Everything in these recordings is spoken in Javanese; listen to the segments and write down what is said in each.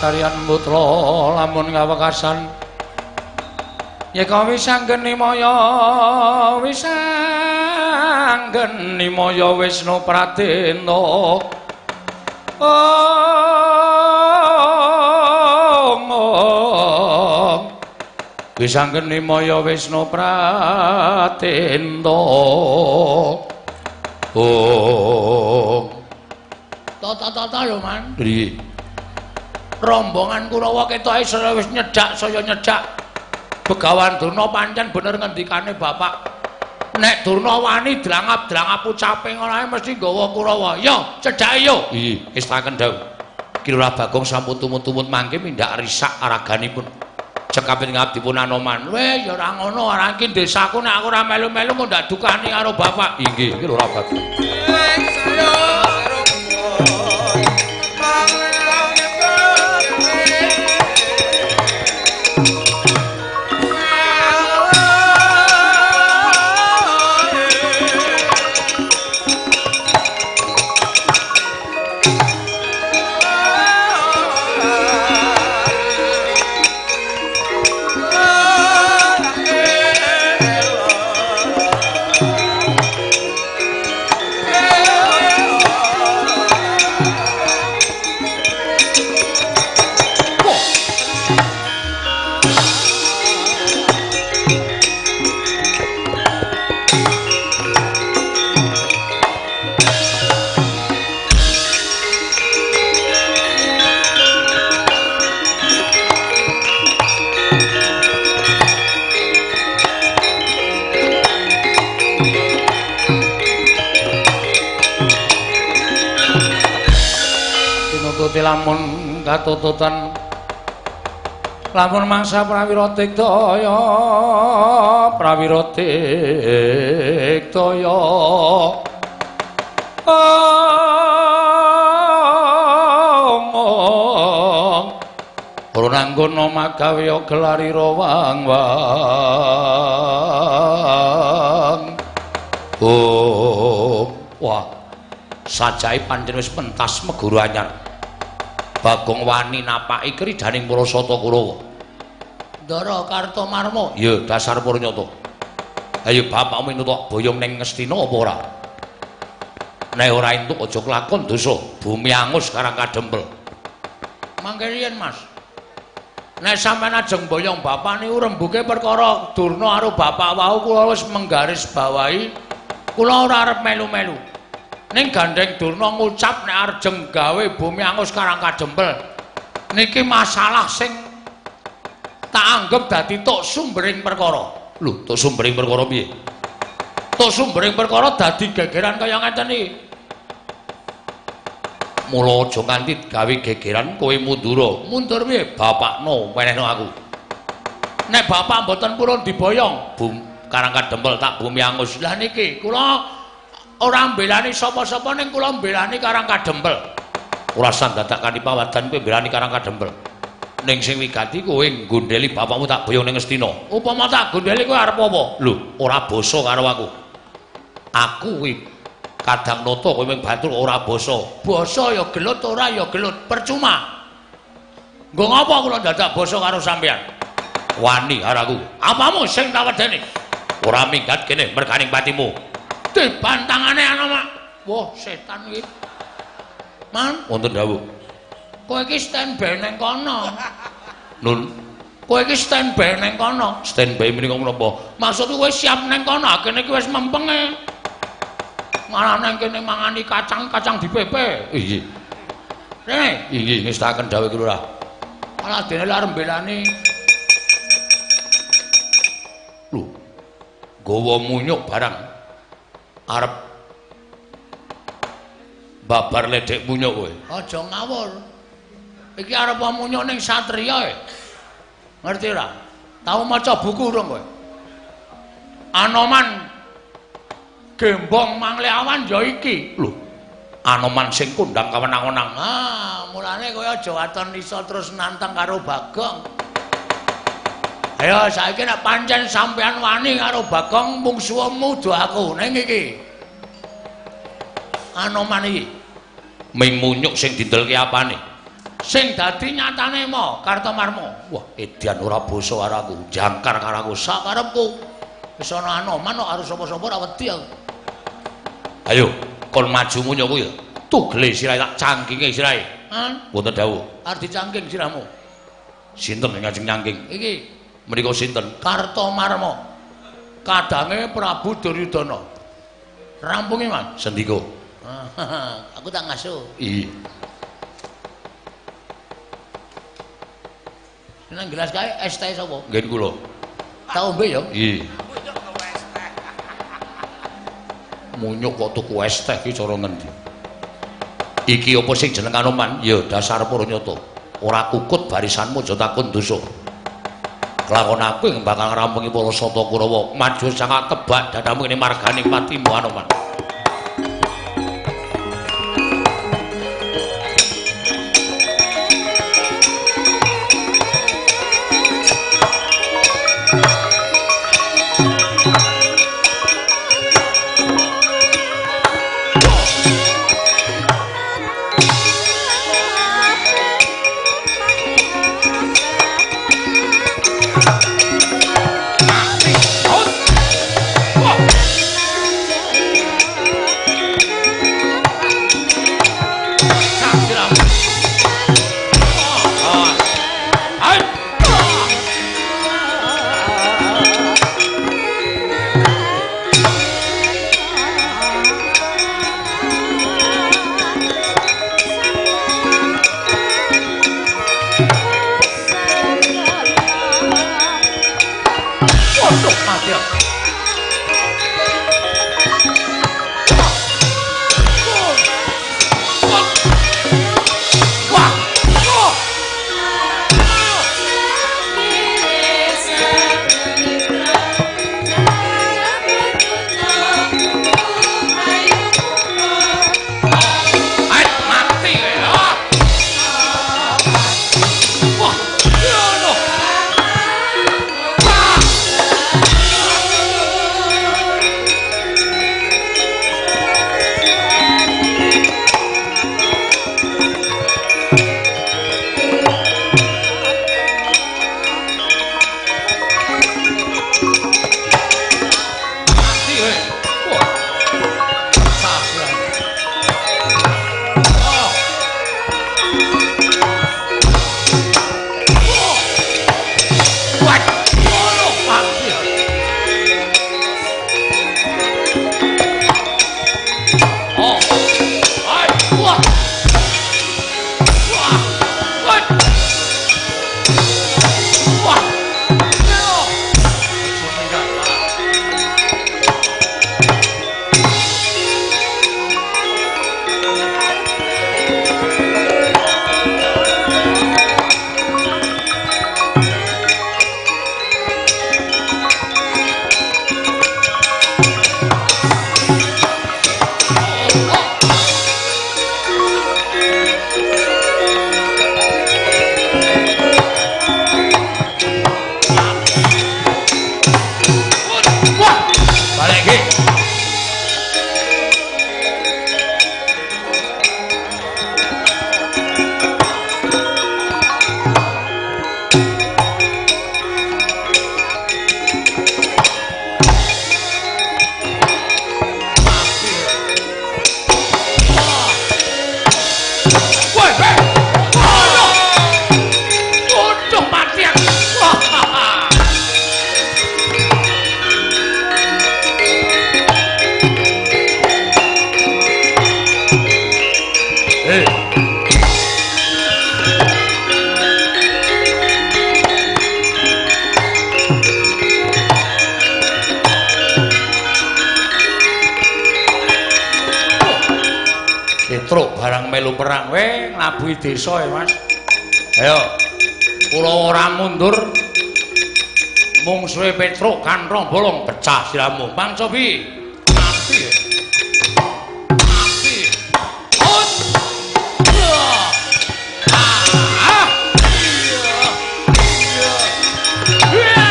Kalestaryan putra lamun kawekasan yeka wisanggeni maya wisanggeni maya Wisnu Pradena. Om wisanggeni maya Wisnu Pradena. Om tata-tata lho Man. Piye? Rombongan Kurawa ketoke wis nyedak saya nyedak. Begawan Durna pancen bener ngendikane bapak. Nek Durna wani drangap-drangap ucape ngono ae mesti nggawa Kurawa. Yo, cedhake yo. Iya, estaken dawuh. Ki Lurah Bagong sampun tumut-tumut mangke mindhak risak araganipun. Cekapit ngabdipun Anoman. Weh, ya ora ngono, ora iki desaku nek aku ora melu-melu kok ndak dukani karo bapak. Inggih, Ki Lurah Bagong. Lamun katututan lamun mangsa prawira digdaya prawira digdaya ora nanggono magawe gelarira wang wang. Oh wah, sajae pancen wis pentas meguru anyar. Bagong wani napaki kridaning para sata Kurawa. Ndara Kartomarma. Ya, dasar purnyata. Ayo bapakmu entuk boyong ning Ngastina apa ora? Nek ora entuk aja kelakon dosa, bumi angus karang kadempel. Mangke riyen, Mas. Nek sampeyan ajeng boyong bapak niku rembuke perkara Durna karo bapak wau kula wis menggaris bawahi kula ora arep melu-melu. Ning gandeng Durna ngucap nek arjeng gawe bumi angus karang kadempel. Niki masalah sing tak anggep dadi tok sumbering perkara. Lho, tok sumbering perkara piye? Tok sumbering perkara dadi gegeran kaya ngeten iki. Mula aja nganti gawe gegeran kowe mundura. Mundur piye? Bapakno wenehno aku. Nek bapak mboten purun diboyong, bum karang kadempel tak bumi angus. Lah niki kula ora mbelani sapa-sapa ning kula mbelani Karang Kadempel. Ora usah dadakani pawadan kowe mbelani Karang Kadempel. Ning sing wigati kowe nggondheli bapakmu tak boyong ning Ngastina. Upama tak gondheli kowe arep apa? Lho, ora basa karo aku. Aku kuwi kadang nata kowe mung batur ora basa. Basa ya gelut ora ya gelut, percuma. Nggo ngapa kula dadak basa karo sampeyan? Wani karo aku. Apamu sing tak wedeni? Ora minggat kene merganing patimu. Dibantangane ana mak. Wah, setan iki. Man, wonten dawuh. Kowe iki standby ning kono. Nun, kowe iki standby ning kono. Standby menika menapa? Maksudku kowe siap ning kono, kene iki wis mempenge. Malah nang kene mangani kacang-kacang dipepe. Inggih. Rene, inggih ngestaken dawuh ki Lurah. Malah dene arep mbelani. Lho. Gawa munyuk barang. Arep babar ledek munyuk kowe. Aja ngawur. Iki arep munyuk ning satriya e. Ngerti ora? Tau maca buku urung kowe? Anoman Gembong Mangleawan ya iki. Lho, Anoman sing kondang kawenang-wenang. Ah, mulane kowe aja waton iso terus nantang karo Bagong. Ayo saiki nek pancen sampean wani karo Bagong mungsuhmu do aku ning iki. Anoman iki ming munyuk sing dindelke apane? Sing dadi nyatane mo Kartomarma. Wah, edan ora basa karo aku, jangkar karo aku sakarepku. Wis ana Anoman kok arep sapa-sapa ora wedi aku. Ayo, kon maju munya kuwi. Tugele sirahe tak cangkinge sirahe. Hah? Wonten dawuh. Arep dicangking sirahmu. Sinten sing ngajeng nyangking? Iki menika sinten? Kartomarma. Kadange Prabu Duryudana. Rampungi, Mas. Sendika. Aku tak ngasuh. Iya. Nang gelas kae es teh sapa? Nggih kula. Tak ombe ya. Iya. Munyuk kok tuku es teh iki cara ngendi? Iki apa sing jeneng Anoman? Ya dasar para nyata. Ora kukut barisanmu aja takon dosa. Kelakon aku ing bakal ngrampungi para sata Kurawa. Maju sangat tebak dadamu ngene marganing patimu Anoman. Petruk barang melu perang we nglabuhi desa ya Mas. Ayo kula ora mundur. Mungsuhe Petruk kanthong bolong pecah siramu. Mang cobi. Mati. Mati. Ut. Ah. Iya.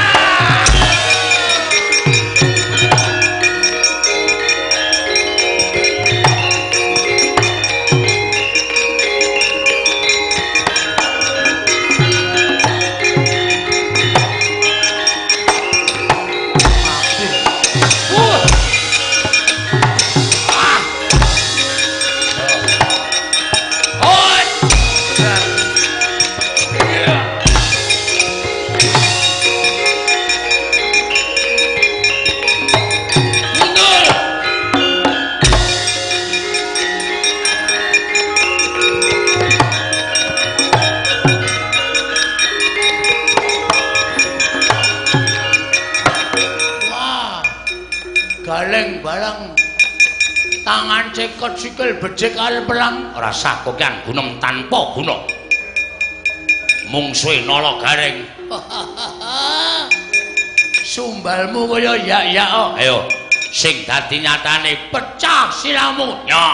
Galeng balang tangan cekot sikil becik al pelang ora sah kokean gunem tanpa guna. Mungsuhe Nala Gareng. Sumbalmu kaya yak-yak. Ayo sing dadi nyatane pecah siramu. Nyo.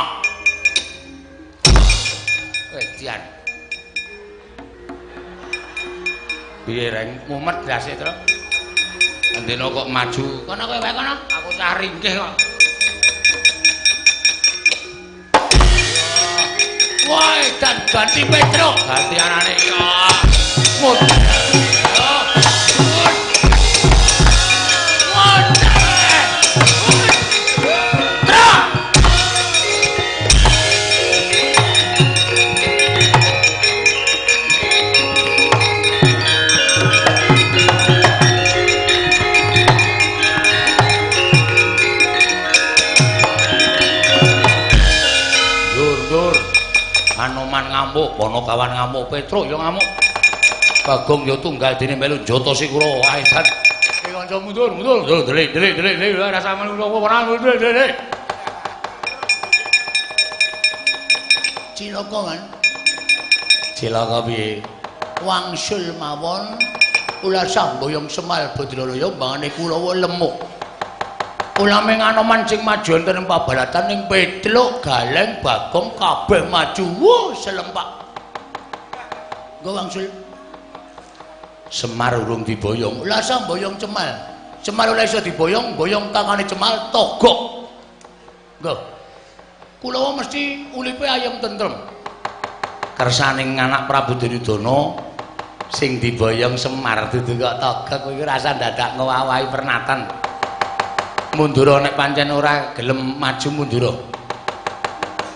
Wedian. Piye reng mumet ndase, Tru? Andena kok maju. Kono kowe wae kono, aku cah ringkih kok. Woi, dan ganti Petruk. Ganti anane iki. Mut. Anoman ngamuk, Ponokawan ngamuk, Petruk ya ngamuk. Bagong ya tunggal dene melu njotosi kula. Ae jan. Iki kanca mundur, mundur. Delik, delik, delik, delik, rasa melu ora mundur, delik. Cilaka kan? Cilaka piye? Wangsul mawon kula samboyong Semal Badralaya mbangane Kulawa lemuk. Kula ming Anoman sing maju wonten ing pabalatan ning Petruk, Galeng, Bagong kabeh maju. Wuh, selempak. Nggo wangsul. Semar urung diboyong. Lah samboyong Cemal. Cemal ora iso diboyong, boyong kakane Cemal togok. Nggo. Kulawa mesti ulipe ayem tentrem. Kersaning anak Prabu Duryudana sing diboyong Semar dudu kok togok kuwi rasa dadak ngowahi pernatan. Mundura nek pancen ora gelem maju mundura.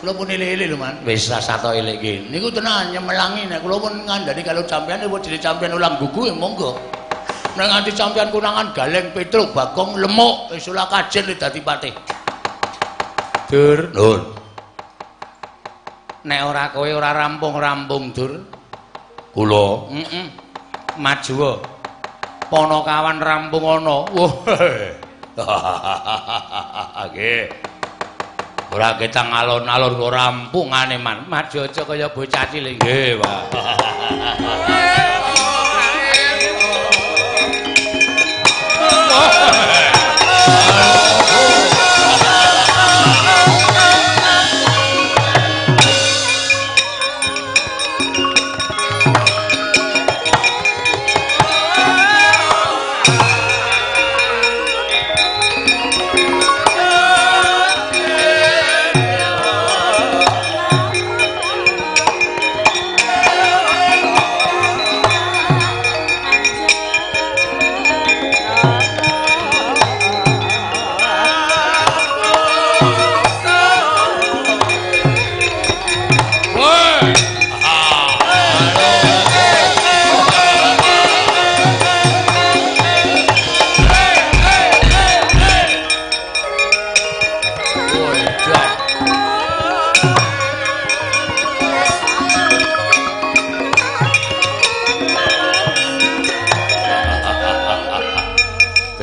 Kula pun elek-elek lho, Man. Wis rasa to elek iki. Niku tenan nyemelangi nek kula pun ngandani kalau sampean wis jenenge sampean ulang gugu ya monggo. Nek nganti sampean konangan Galeng Petruk Bagong lemuk wis ora kajen dadi patih. Dur, Nur. Nek ora kowe ora rampung-rampung, Dur. Kula, heeh. Maju. Ponokawan rampung ana. Wah. Nggih. Ora ketang alon-alon kok rampungane man. Maju aja kaya bocah cilik. Nggih, Pak.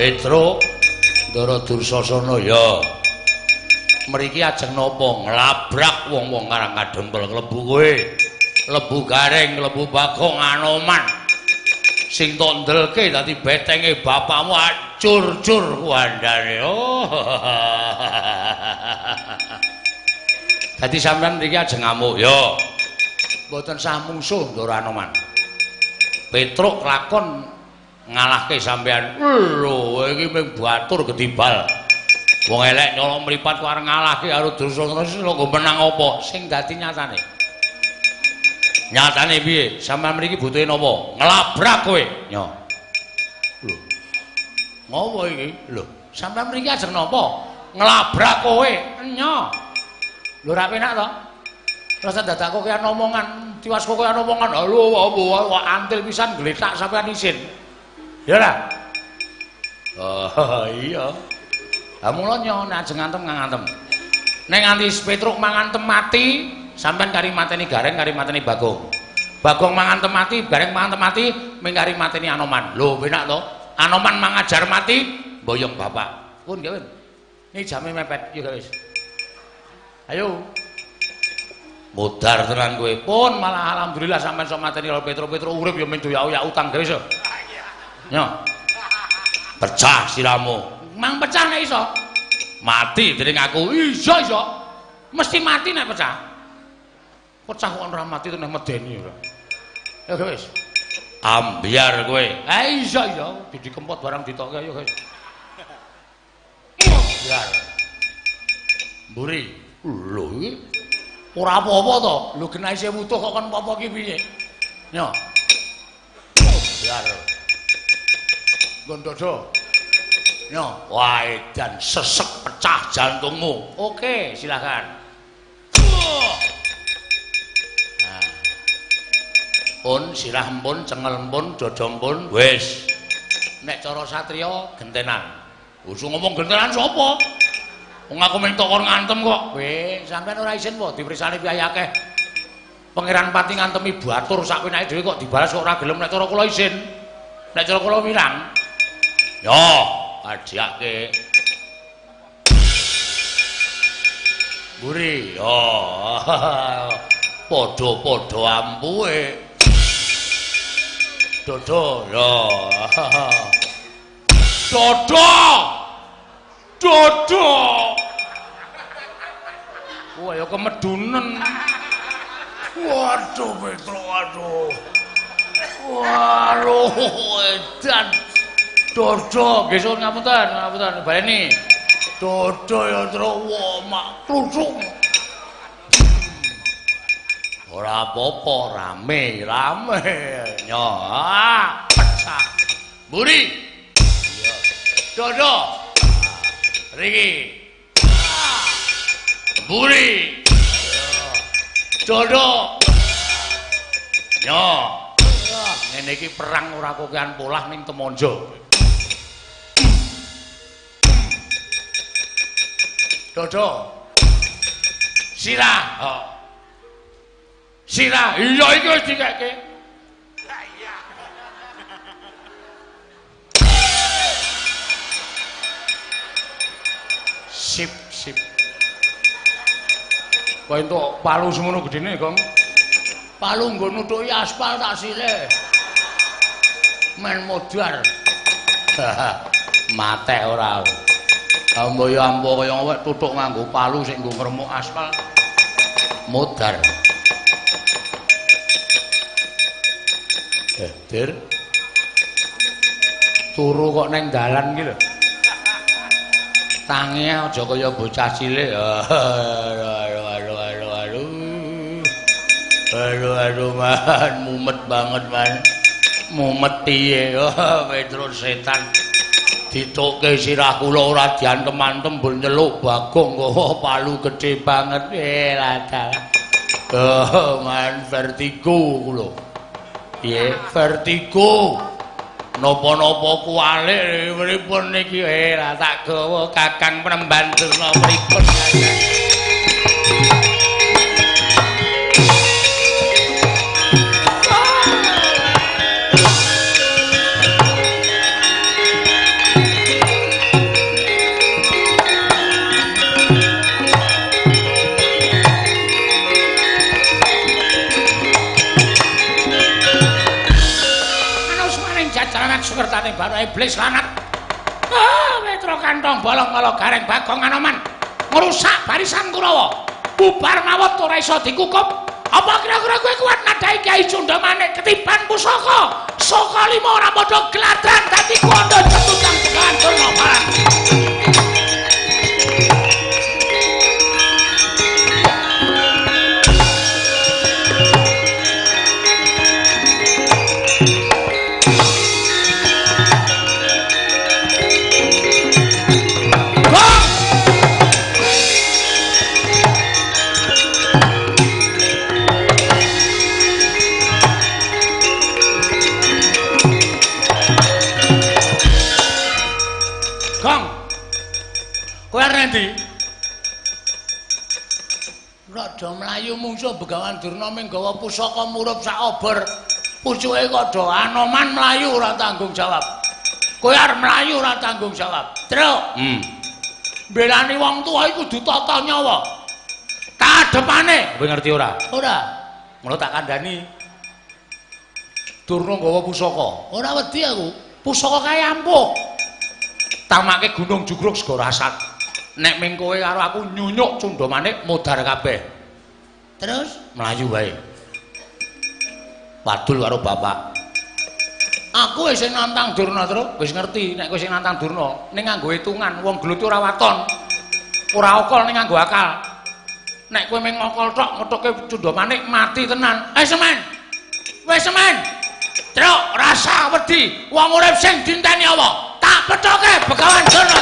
Petruk Ndara Dursasana ya. Mriki ajeng napa nglabrak wong-wong karang kadempel klebu kowe. Klebu Gareng, klebu Bagong, Anoman. Sing tok ndelke dadi betenge bapakmu acur-cur kuandane. Oh. Dadi sampean mriki ajeng ngamuk ya. Mboten sah mungsuh Ndara Anoman. Petruk lakon ngalahke sampean. Lho, iki mung batur gedibal. Wong elek nyolong mripat kok arep ngalahke karo Dursasana lho menang apa? Sing dadi nyatane. Nyatane piye? Sampeyan mriki butuhe napa? Nglabrak kowe. Nyo. Lho. Ngopo iki? Lho, sampeyan mriki ajeng napa? Nglabrak kowe. Nyo. Lho ra penak to? Rasa dadak kok kaya omongan, tiwas kok kaya omongan. Lho, wah antil pisan gletak sampeyan isin. Ya lah. Oh iya. Lah mula nyo nek ajeng ngantem ngantem. Nek nganti Petruk mangantem mati, sampean kari mateni Gareng, kari mateni Bagong. Bagong mangantem mati, Gareng mangantem mati, ming kari mateni Anoman. Lho penak to? Anoman mangajar mati, boyong bapak. Pun nggih. Ini jame mepet, yo wis. Ayo. Modar tenan kowe. Pun malah alhamdulillah sampean sok mateni karo Petro-Petro urip ya mung doyak-oyak utang gawe iso. Nyo. Pecah siramu. Mang pecah nek iso. Mati dening aku. Iso iso. Mesti mati nek pecah. Pecah kok ora mati nek medeni ora. Ya wis. Ambyar kowe. Ha iso iso, Didi Kempot barang ditokke ayo guys. Ambyar. Mburi. Lho iki ora apa-apa to. Lho genah isih wutuh kok kon apa-apa ki piye? Nyo. Ambyar. Nggon dodo. Nyo. Wah, edan sesek pecah jantungmu. Oke, silakan. Nah. Pun sirah empun, cengel empun, dada empun, wis. Nek cara satriya gentenan. Usung ngomong gentenan sapa? Wong aku mung tokor ngantem kok. Weh, sampean ora isin po dipersani piyai akeh. Pangeran Pati ngantemi batur sak penake dhewe kok dibalas kok ora gelem. Nek cara kula isin. Nek cara kula wirang. Yo, kajiake. Mburi, yo. Padha-padha ampuhe. Dodo, yo. Dodo. Dodo. Wah, ya kemedunen. Waduh, Petro, waduh. Waduh, edan. Dodo, nggih suwun ngapunten, ngapunten, baleni. Dodo ya, Tru, wah, mak kluthuk. Ora apa-apa, rame, rame. Nyo, pecah. Mburi. Iya. Dodo. Riki. Mburi. Dodo. Nyo. Ngene iki perang ora kokean polah ning Temonjo. Dodo. Sirah. Oh. Sirah. Iya iki wis dikekke. Iya. Sip, sip. Kok entuk palu semono gedene, Gong? Palu nggo nutuki aspal tak silih. Men modar. Matek ora. Ambo ya ambo kaya awake tutuk nganggo palu sing nggo ngremuk aspal. Modar. Dir. Turu kok neng dalan iki lho. Tangi aja kaya bocah cilik. Aduh aduh aduh aduh. Aduh aduh man, mumet banget man. Mumet piye? Oh, Petro setan. Ditokke sirah kula ora diantem-antem mbur nyeluk Bagong kok palu gedhe banget. Lah dalah. Oh, man vertigo kula. Piye? Vertigo. Napa-napa kuwalik pripun niki? Lah tak gawa Kakang Penemban Durna pripun. Sukertane baru iblis lanat. Ah, Petro kantong bolong kala gareng Bagong Anoman ngrusak barisan Kurawa. Bubar mawut ora iso dikukup. Apa kira-kira kowe kuat nadhahi Kyai Cundamane ketiban pusaka? Saka lima ora padha gladran dadi kandha cetutang Begawan Durna marang. Rada mlayu mungsuh Begawan Durna ming gawa pusaka murup sak obor. Pucuke kok do Anoman mlayu ora tanggung jawab. Kowe arep mlayu ora tanggung jawab. Truk. Mbelani wong tuwa iku kudu tata nyawa. Kadepane, kowe ngerti ora? Ora. Ngono tak kandhani. Durna nggawa pusaka. Ora wedi aku. Pusaka kae ampuh. Tamake gunung jugruk segara asat. Nek ming kowe karo aku nyunyuk Cundamanik modar kabeh. Terus mlayu wae. Wadul karo bapak. Aku wis sing nantang Durna, Truk. Wis ngerti nek kowe sing nantang Durna, ning nganggo hitungan wong gelut ora waton. Ora okol ning nganggo akal. Nek kowe mung ngokol tok ngethuke Cundamanik mati tenan. Eh semen. Wis semen. Truk rasa wedi wong urip sing dinteni apa? Tak pethoke Begawan Durna.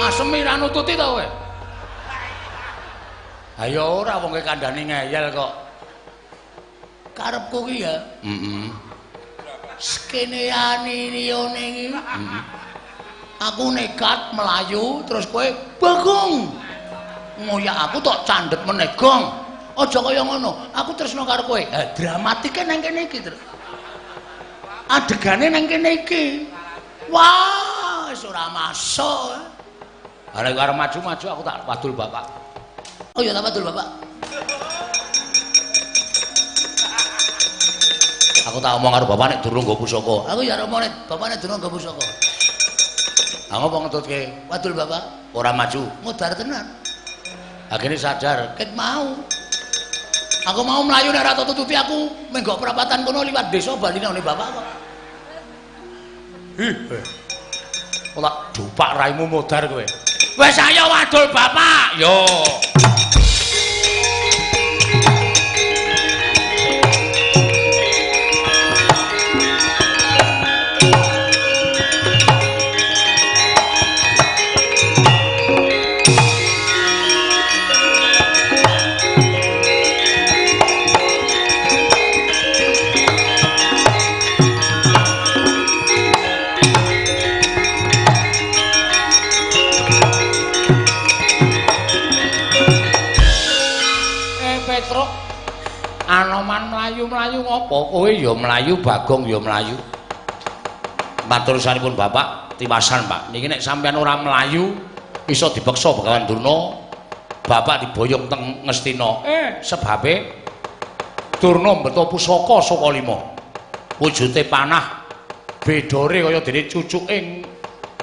Asemi ra nututi to kowe? Ayo ora wong kowe kandhani ngeyel kok. Karepku ki ya. Heeh. Skeneane liyane iki. Heeh. Aku nekat melayu terus kowe Bagong. Ngoyak aku tok candhet meneh gong. Aja kaya ngono. Aku tresno karo kowe. Ha dramatike nang kene iki, Truk. Adegane nang kene iki. Wah, wis ora masuk. Ha nek arep maju-maju aku tak wadul bapak. Oh iya tak wadul bapak. Aku tak omong karo bapak nek durung nggo pusaka. Aku ya omong nek bapak nek durung nggo pusaka. Ha ngopo ngetutke? Wadul bapak. Ora maju. Modar tenan. Akhirnya sadar, ket mau. Aku mau mlayu nek ora tututi aku menggok perapatan kono liwat desa bali nang bapak kok. Ih. Ora dupak raimu modar kowe. Wis ayo wadul bapak. Yo. Anoman mlayu-mlayu ngopo? Kowe ya mlayu, Bagong ya mlayu. Matur sanipun bapak, tiwasan Pak. Niki nek sampeyan ora mlayu iso dipeksa Begawan Durna, bapak diboyong teng Ngastina. Sebabe Durna mbeto pusaka saka lima. Wujude panah bedore kaya dene cucuke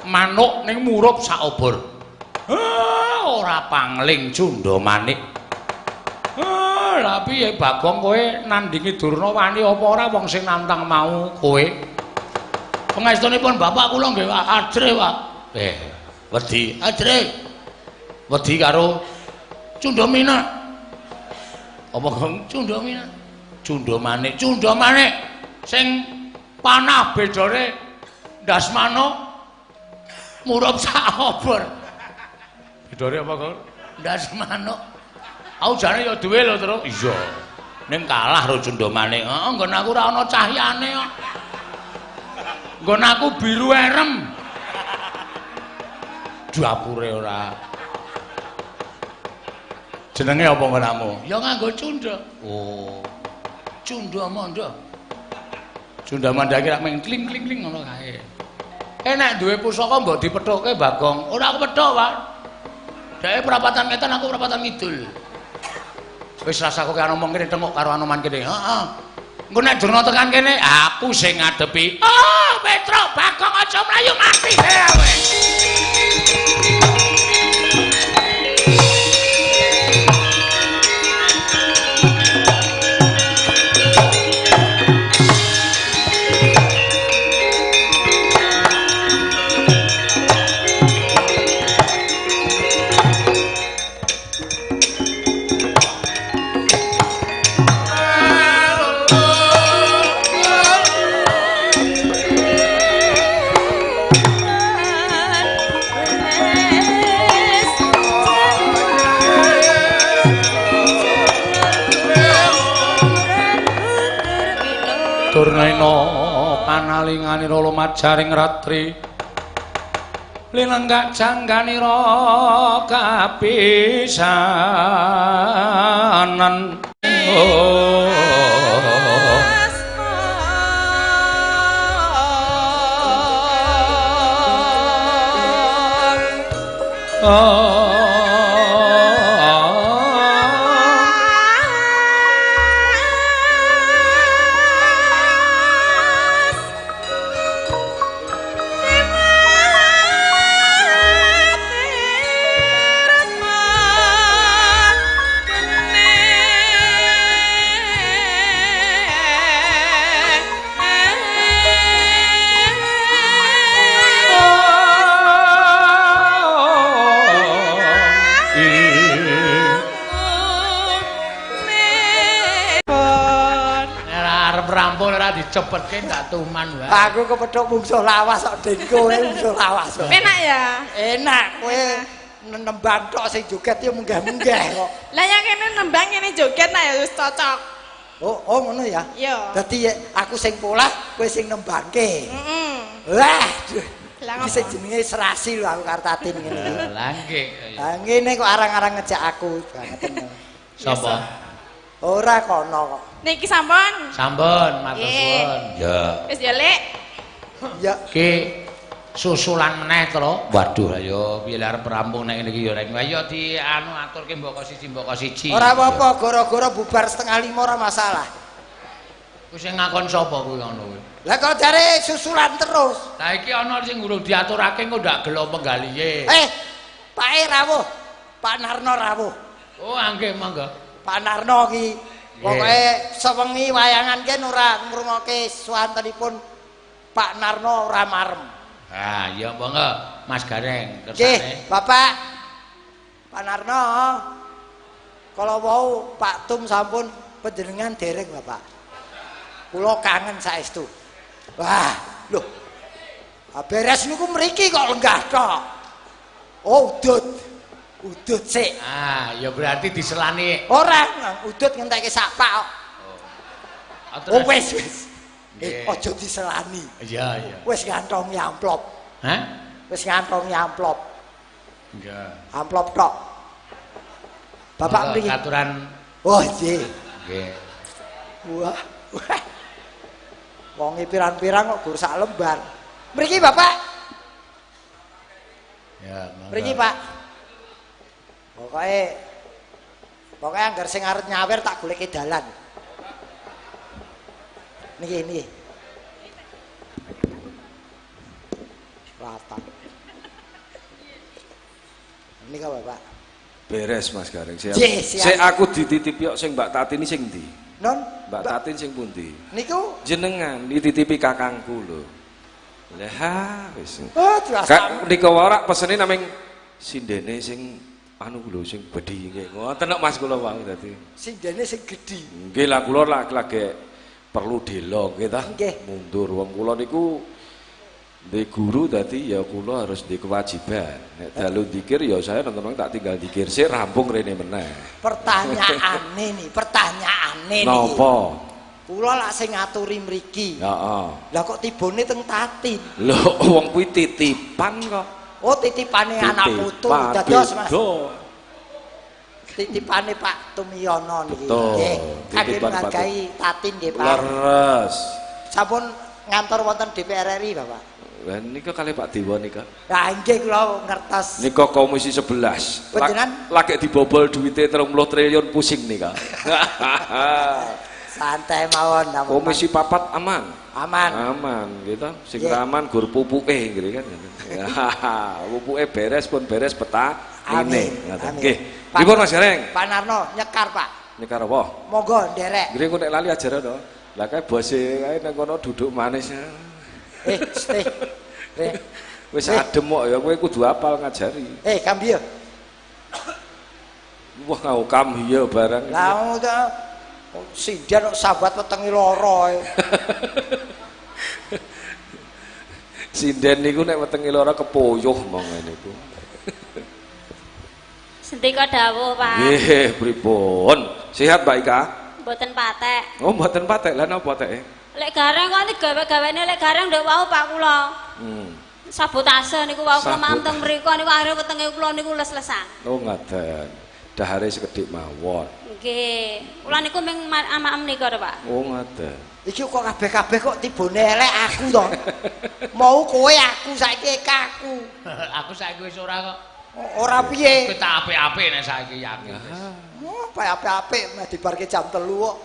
manuk ning murup sak obor. Ora pangling Cundamanik. Lah piye Bagong kowe nandingi Durna wani apa ora wong sing nantang mau kowe? Pangestunipun bapak kula nggih ajrih, Pak. Wedi ajrih. Wedi karo Cundamina. Apa Gong? Cundamina. Cundamanik, Cundamanik sing panah bedore ndas manuk murup sak obor. Bedore apa, Gong? Ndas manuk. Aku jane ya duwe lho, Truk. Iya. Ning kalah karo Cundamanik. Heeh, nggon aku ora ana cahyane kok. Nggon aku biru erem. Dapure ora. Jenenge apa nggonmu? Ya nganggo cunda. Oh. Cunda manda. Cunda manda iki rak mung kling-kling ngono kae. Nek duwe pusaka mbok dipethuke Bagong. Ora aku pethuk, Pak. Dheke perapatan ngetan aku perapatan ngidul. Wis rasa kowe ngomong kene tengok karo Anoman kene. Heeh. Engko nek Durna tekan kene, aku sing ngadepi. Oh, Petruk, Bagong aja mlayu mati kowe. Durnaina panalinganira lumajaring ratri linenggak jangganira kapisanan. Dicepetke ndak tuman wae. Aku kepethuk mungsuh lawas kok Den kowe mungsuh lawas. Enak ya? Enak kowe nembang tok sing joget ya munggah-munggah kok. Lah yang kene nembang ngene joget nah ya wis cocok. Oh, oh ngono ya. Iya. Dadi aku sing polah, kowe sing nembangke. Heeh. Lah, iki sing jenenge serasi lho aku karo Tatin ngene iki. Lah nggih. Lah ngene kok arang-arang ngejak aku banget. Sapa? Ora kono kok. Niki sampun. Sampun, matur suwun. Ya. Wis ya, Lek. Ya. Ki susulan meneh to. Waduh, ayo piye arep rampung nek ngene iki ya rek. Ayo di anu aturke mboko siji mboko siji. Ora apa-apa, gara-gara bubar 4:30 ora masalah. Kuwi sing ngakon sapa kuwi ngono kuwi? Lah kok jare susulan terus. Lah iki ana sing urung diaturake engko ndak gelo penggalihe. Pake rawuh. Pak Narno rawuh. Oh, nggih monggo. Pak Narno iki pokoke sewengi wayangan ken ora ngrungokke swantenipun Pak Narno ora marem. Ah, ya monggo Mas Gareng kersane. Nggih, Bapak. Pak Narno. Kala wau Pak Tum sampun panjenengan dereng, Bapak. Kula kangen saestu. Wah, lho. Beres niku mriki kok lenggah tok. Oh, udut. Udut sik. Ah, ya berarti diselani. Ora, udut ngentekke sak pak kok. Oh, oh wis wis. Aja diselani. Iya, iya. Wis ngantongi amplop. Hah? Wis ngantongi amplop. Iya. Amplop tok. Bapak mriki. Aturan. Oh, nggih. Nggih. Wah. Wah. Wonge pirang-pirang kok gur sak lembar. Mriki, Bapak. Ya, monggo. Mriki, Pak. Pokoke anggar sing arep nyawer tak goleke dalan. Niki niki. Rata. Nika Bapak. Beres Mas Gareng. Siap. Sik aku dititipi kok sing Mbak Tatin sing ndi? Non, Mbak Tatin sing pundi? Niku jenengan dititipi kakangku lho. Lah wis. Oh, Kak nika ora pesene naming sindene sing anu lho sing gedhi nggih. Ngoten nek Mas kula wau dadi. Sindene sing gedhi. Nggih lah kula lagi perlu delo nggih ta. Mundur wong kula niku ndek guru dadi ya kula harus ndek kewajiban. Nek dalu dikir ya saya nonton tak tinggal dikir sik rampung rene meneh. Pertanyaane nih, pertanyaane niki. Napa? Kula lak sing ngaturi mriki. Heeh. Lah kok tibone teng Tatin? Lho wong kuwi titipan kok. Oh, titipane anak putu dados Mas. Titipane Pak Tumiyono niki. Nggih. Kangge menghargai Tatin nggih Pak. Leres. Sampun ngantor wonten DPR RI Bapak. Lah nika kalih Pak Dewa nika. Lah nggih kula ngertos. Nika komisi 11. Panjenengan lagi dibobol duwite 30 triliun pusing nika. Santai mawon. Komisi 4 aman. Aman. Aman gitu. Sing aman gur pupuke nggih kan. Pupuke beres pun beres peta ngene. Nggih. Pripun Mas Gareng? Pak Narno nyekar Pak. Nyekar apa? Monggo nderek. Nggih engko nek lali ajar to. Lah kae bose kae nang kono duduk manis. Wis adem kok ya kowe kudu apal ngajari. Kambiyo. Wah, ngau kambiyo barang. Lah sinden kok sambat wetenge lara. Sinden niku nek wetenge lara kepoyuh mong niku. Sendika dawuh, Pak. Nggih, pripun? Sehat Mbak Ika? Mboten patek. Oh, mboten patek. Lah napa teke? Lek gareng kok digawe-gawene lek gareng ndek wau Pak kula. Sabotase niku wau kula maem teng mriku niku akhire wetenge kula niku les-lesan. Oh, ngaten. Dahare sekedhik mawon. Nggih. Kula niku ming amaem nika to, Pak. Oh, ngaten. Iki kok kabeh-kabeh kok tibone elek aku to. Mau kowe aku saiki kaku. Aku saiki wis ora kok. Ora piye. Kowe tak apik-apik nek saiki yakin wis. Oh, apik-apik meh dibarke jam 3 kok.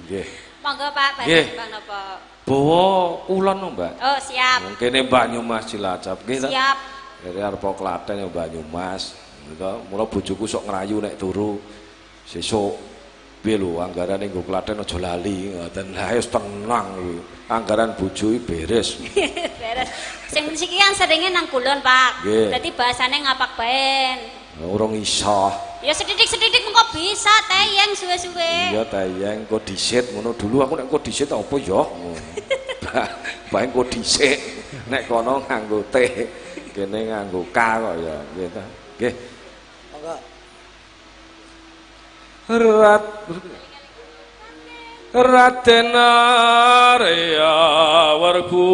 Nggih. Monggo Pak, badhe nembang napa? Bawa kulon no, Mbak. Oh, siap. Wong kene Banyumas Cilacap nggih ta? Siap. Kene arep Klaten ya Banyumas. Gitu. Mula bojoku sok ngrayu nek turu. Sesuk piye lho anggarane nggo Klaten aja lali ngoten. Lah wis tenang kuwi. Anggaran bojo iki beres. Beres. Sing siki kan seringe nang kulon, Pak. Dadi bahasane ngapak baen. Urung iso. Ya sedidik-sedidik mengko bisa teyeng suwe-suwe. Iya teyeng kok dhisit ngono dulu aku nek kok dhisit apa ya. Bae kok dhisit nek kono nganggo T, kene nganggo K kok ya nggih ta. Nggih. Monggo. Raden Arya Werkudara.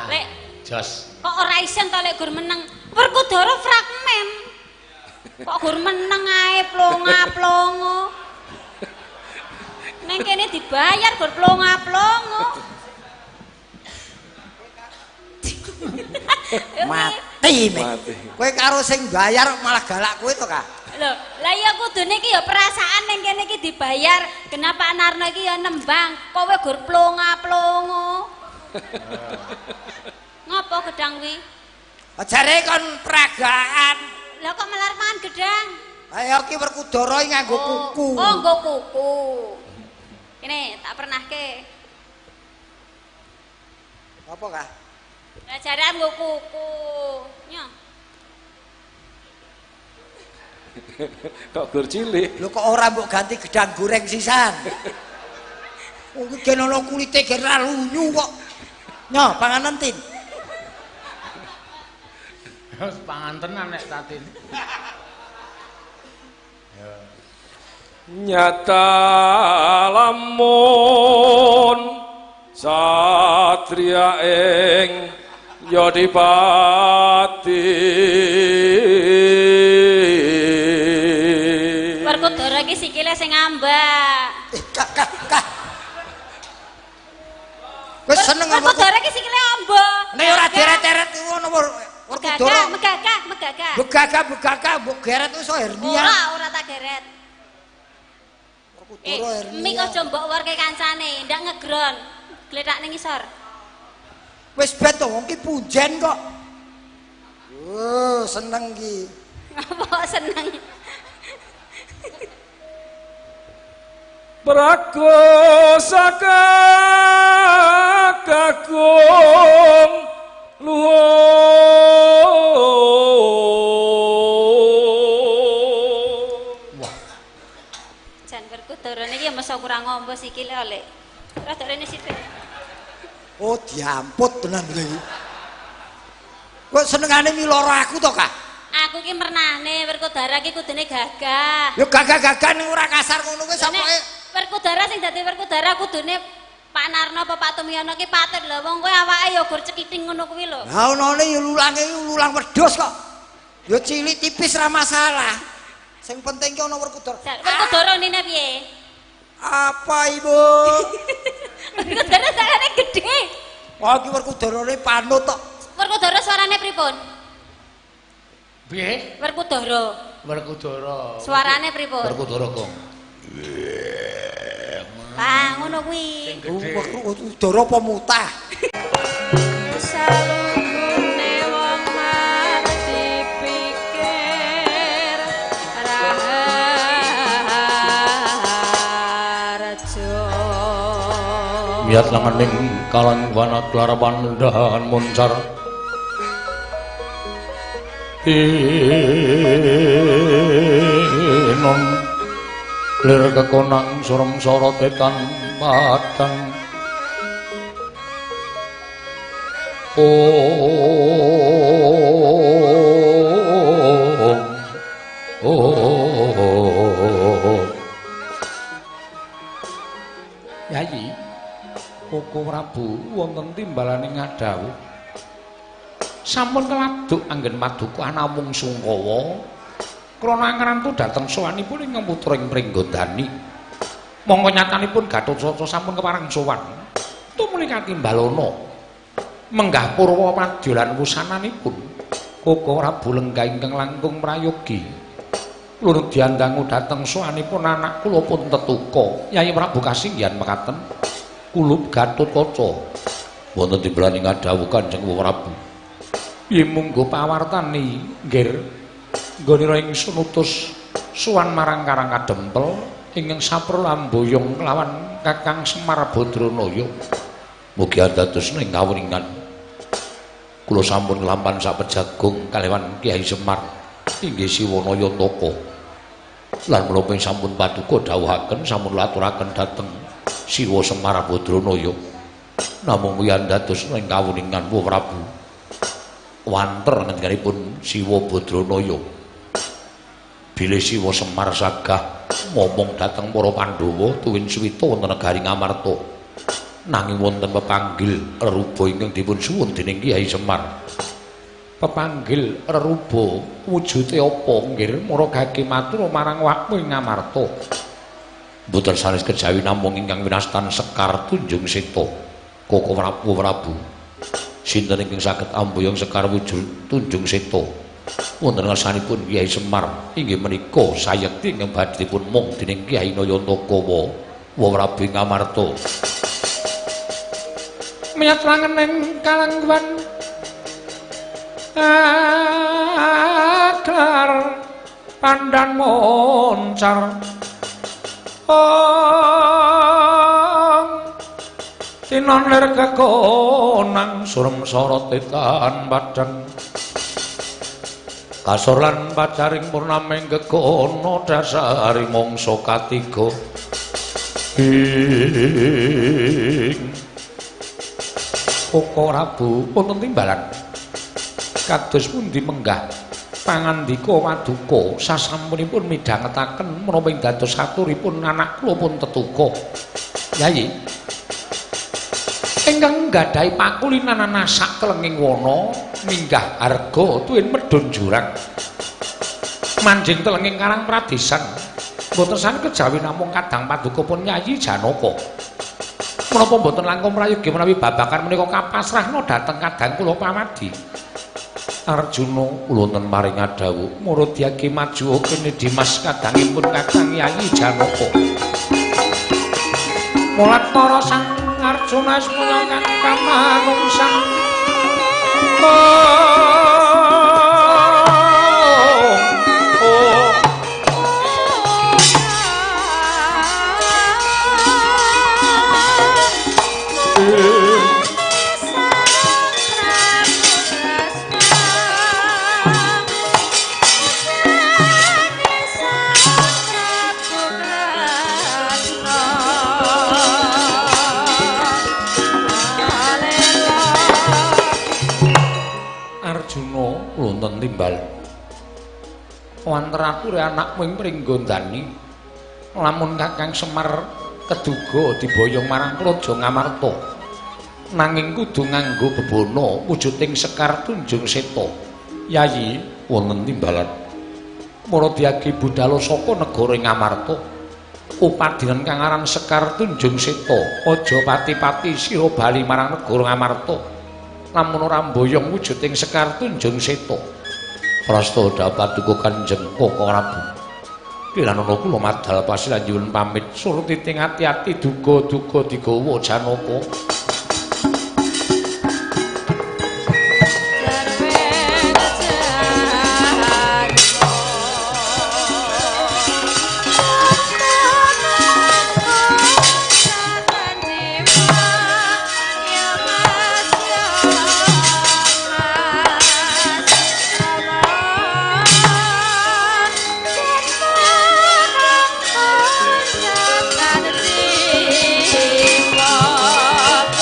Lek jos. Kok ora isen to lek gur meneng? Werkudara fragmen. Kok gur meneng ae plonga-plongo. Neng kene dibayar gur plonga-plongo. Mati mek. Kowe karo sing bayar malah galak kowe to, Kak? Lho, lah ya kudune iki ya perasaan ning kene iki dibayar. Kenapa Narno iki ya nembang, kowe gur plonga-plongo. Ngopo gedang kuwi? Jare kon peragaan. Lah kok melar mangan gedang? Ayo ki Werkudara iki nganggo kuku. Oh, nganggo kuku. Kene tak pernahke. Apa, Kak? Lah jare nggo kuku. Nyo. Kok gur cilik? Lho kok ora mbok ganti gedang goreng sisan. Wong iki gen ana kulite gen ra lunyu kok. Nyo, panganan Tin. Wis pangan tenan nek Tatin. Nyata lamun satria ing Yodipati. Werkudara iki sikile sing ngambak. Kak, kak, kak. Wis seneng Werkudara iki sikile amba. Nek ora deret-deret ngono Werkudara. Megagah, megagah. Begagah, begagah mbok geret wis hernia. Ora, ora tak geret. Werkudara hernia. Mik aja mbok worke kancane, ndak ngegron. Gletak ning ngisor. Wis ben to wong ki punjen kok. Oh, seneng ki. Apa seneng? Prakosaka kakung luhur. Wah. Jan Werkudara niki mesa kurang ngombo sikile oleh. Rada rene sithik. Oh, diamput tenan iki. Kok senengane miloro aku to, Kak? Aku ki mernahne Werkudara ki kudune gagah. Ya gagah-gagah ning ora kasar ngono kuwi sampe Werkudara sing dadi Werkudara kudune Pak Narno apa Pak Tumyono ki patut lho wong kowe awake ya gur cekiting ngono kuwi lho. Lah onone ya lulange lulang wedhus kok. Ya cilik tipis ra masalah. Sing penting ki ana Werkudara. Werkudara nine piye? Apa Ibu? Werkudara suarane gedhe. Wah iki Werkudarane panut tok. Werkudara suarane pripun? Piye? Werkudara. Werkudara. Suarane pripun? Werkudara kok. Lah ngono kuwi. Werkudara apa mutah? Salungune wong mati pikir raharjo. Miyat langaning kalang wana klarapan dahan moncar. Tinon lir kekonang surem sorot etan padang. Om Om Yayi Koko Prabu wonten timbalane ngadhawuh. Sampun keladuk anggen paduka namung sungkawa krana angrantu dhateng sowanipun ingkang putra ing Pringgondani. Mongko nyatanipun Gatotkaca sampun kepareng sowan. Muli katimbalana menggah purwa madya lan wusananipun Koko Prabu lenggah ingkang langkung prayogi. Lur diandangu dhateng sowanipun anak kula pun tetuka. Yai Prabu kasinggihan mekaten kulup Gatotkaca. Wonten timbalan ing dawuh Kanjeng Prabu. Yen munggo pawartani nggir nggonira ingsun utus sowan marang Karang Kadempel ingkang saprul amboyong kelawan Kakang Semar Badranaya. Mugi andados ing kawuningan kula sampun nglampan sapejagung kaliwan Kyai Semar inggih Siwana Yantaka. Lan menapa sampun paduka dawuhaken sampun laturaken dhateng Siwa Semar Badranaya. Namung mugi andados ing kawuningan Wa Prabu. Wanter ngendikanipun Siwa Badranaya. Bilih Siwa Semar sagah momong dhateng para Pandhawa tuwin suwita wonten negari Ngamarta. Nanging wonten pepanggil reruba ingkang dipun suwun dening Kyai Semar. Pepanggil reruba wujude apa nggir maragake matur marang wakmu ing Ngamarta. Mboten sanes kejawi namung ingkang winastan Sekar Tunjung Seta. Koko Prabu Prabu. Sinten ingkang saged amboyong Sekar wujud Tunjung Seta? Wonten ngarsanipun Kyai Semar inggih menika sayekti ingkang badhe dipun mung dening Kyai Nayantaka Wa Prabu ing Ngamarta. Miyat langening kalangguan agar pandan moncar ong tinon lir kekonang surem sorot tan padang kasor lan pacaring purnaming gegono dasari mangsa katiga ing Koko Prabu wonten timbalan kados pundi menggah pangandika waduka sasampunipun midhangetaken menapa ing dados aturipun anak kula pun tetuka. Yayi ingkang nggadahi pakulinan sak telenging wana minggah harga tuwin medhun jurang manjing telenging Karang Pradesan mboten sami kejawi namung kadang paduka pun Yayi Janaka. Menapa mboten langkung prayogi menawi babakan menika kapasrahna dhateng kadang kula pamadi. Arjuna kula wonten maring dawuh murudyake maju kene Dimas kadangipun Kakang Yayi Janaka. Mulat para sang Arjuna semono kang kamanungsan. Timbal wanter ature anakmu ing Pringgondani lamun Kakang Semar keduga diboyong marang Praja Ngamarta nanging kudu nganggo bebana wujuding Sekar Tunjung Seta. Yayi wonten timbalan Maradyagi budala saka negara Ngamarta upadinan kang aran Sekar Tunjung Seta aja pati-pati sira bali marang negara Ngamarta lamun ora mboyong wujuding Sekar Tunjung Seta. Prasta dapat duka Kanjeng Koko Prabu. Kirana kula madal pasilan nyuwun pamit surti ting ati-ati duga-duga digawa Janaka. Jiwa.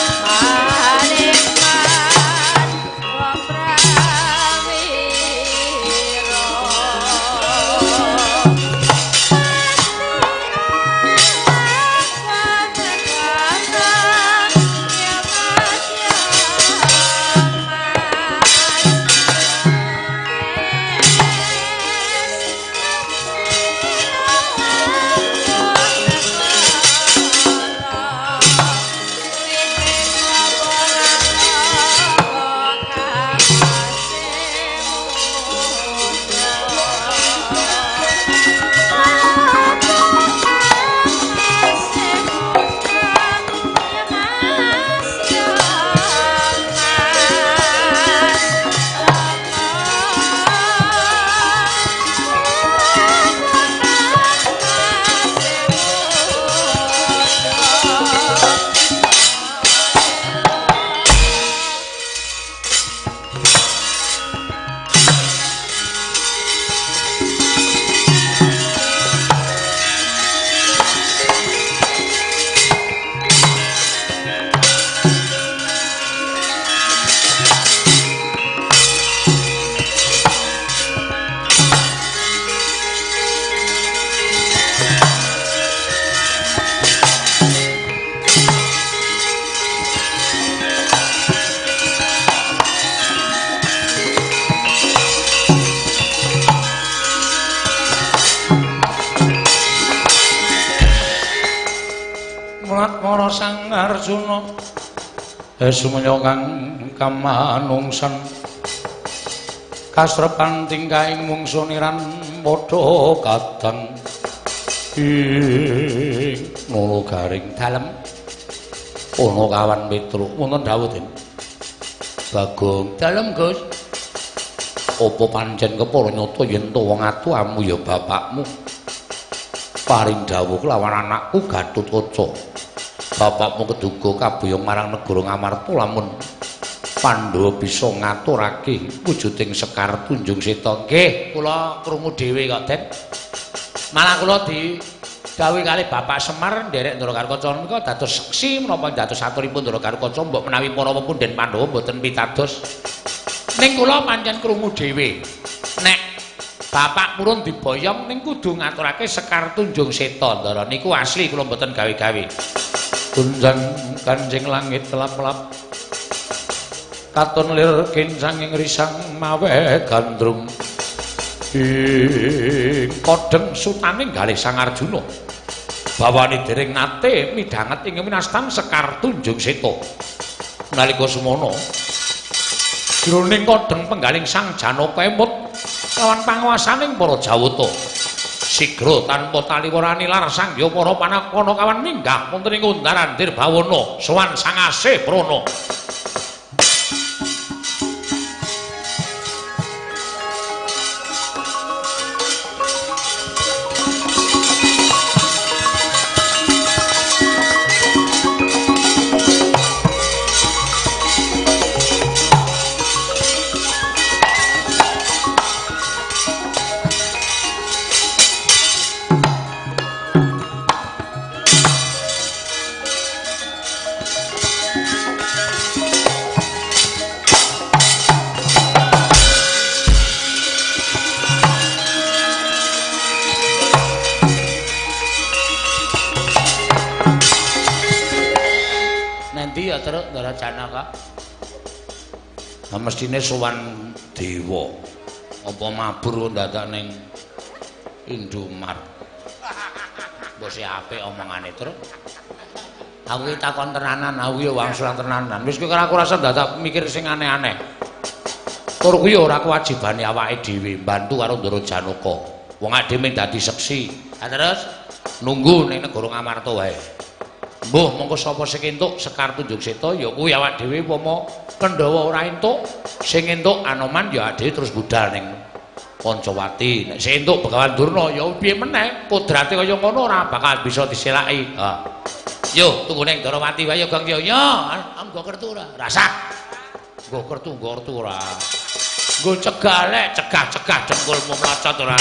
Atmara Sang Arjuna sumenya kang kamanungsan kasrepan tingkahing mungsu niran padha kadang ing nolo garing dalem ana kawan Petruk wonten dawuh Den Bagong dalem Gus apa pancen kepara nyata yen to wong atu amu ya bapakmu paring dawuh kelawan anakku Gatotkaca bapakmu keduga kaboyong marang negara Ngamarta lamun Pandhawa bisa ngaturake wujuding Sekar Tunjung Seta. Nggih, kula krungu dhewe kok, Den. Malah kula didhawuhi kalih Bapak Semar nderek Ndara Garukaca menika dados seksi menapa dados aturipun Ndara Garukaca mbok menawi para pepunden Pandhawa mboten pitados. Ning kula pancen krungu dhewe. Nek bapak purun diboyong ning kudu ngaturake Sekar Tunjung Seta, Ndara niku asli kula mboten gawe-gawe. Tunjang kanjeng langit lap-lap katon lir kincanging risang mawe gandrung ing kodheng sutaning galih Sang Arjuna bawane dereng nate midhanget ing winastan Sekar Tunjung Seta nalika semono jroning kodheng penggaling Sang Janaka emut lawan panguwasaning para Jawata sigra tanpa taliwarani lar sangya para panakana kawan minggah wonten ing undaran Dirbawana sowan Sang Asih Prana. Janaka. Nah, mestine sowan dewa. Apa mabur dadak ning Indomart. Mbok sing apik omongane, Truk. Aku iki takon tenanan, aku ya wangsulan tenanan. Wis kowe aku rasa dadak mikir sing aneh-aneh. Tur kuwi ora kewajibane awake dhewe mbantu karo Ndara Janaka. Wong awake dhewe dadi seksi. Ha terus nunggu ning negara Ngamarta wae. Mbuh mongko sapa sing entuk Sekar Tunjung Seta ya kuwi awak dhewe upama Pandhawa ora entuk sing entuk Anoman ya awak dhewe terus budal ning Pancawati. Nek sing entuk Begawan Durna ya piye meneh kodrate kaya ngono ora bakal bisa diselaki. Ha. Yo tunggu ning Darawati wae ya Gong yo. Yo nggo kertu ora? Rasah. Nggo kertu nggo kertu ora. Nggo cegah lek cegah-cegah dengkulmu mlocot ora.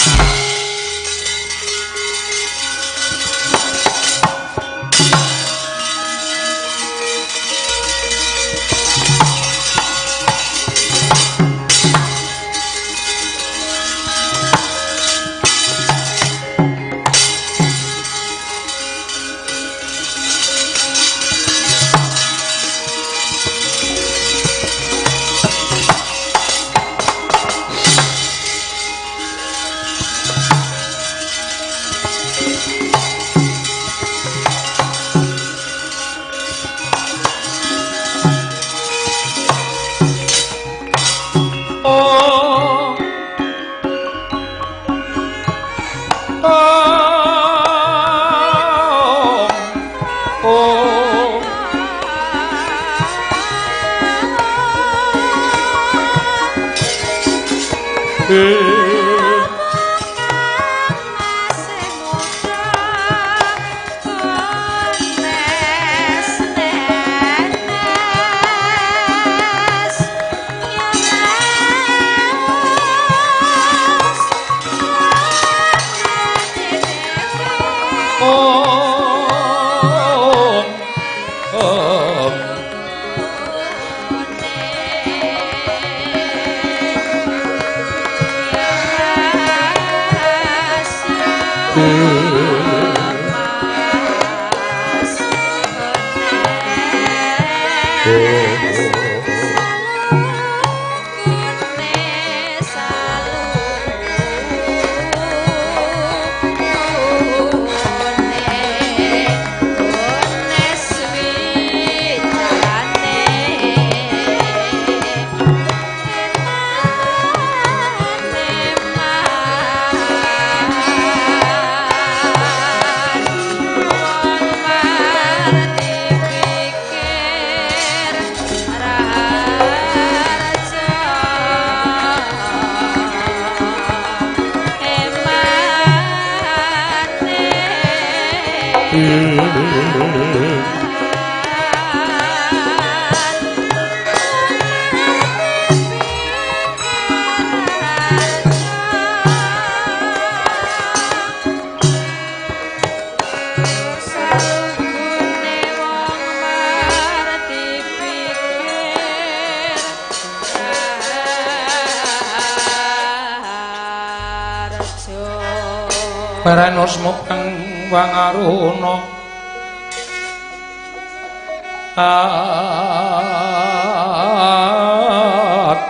Paranus mupeng wangaruna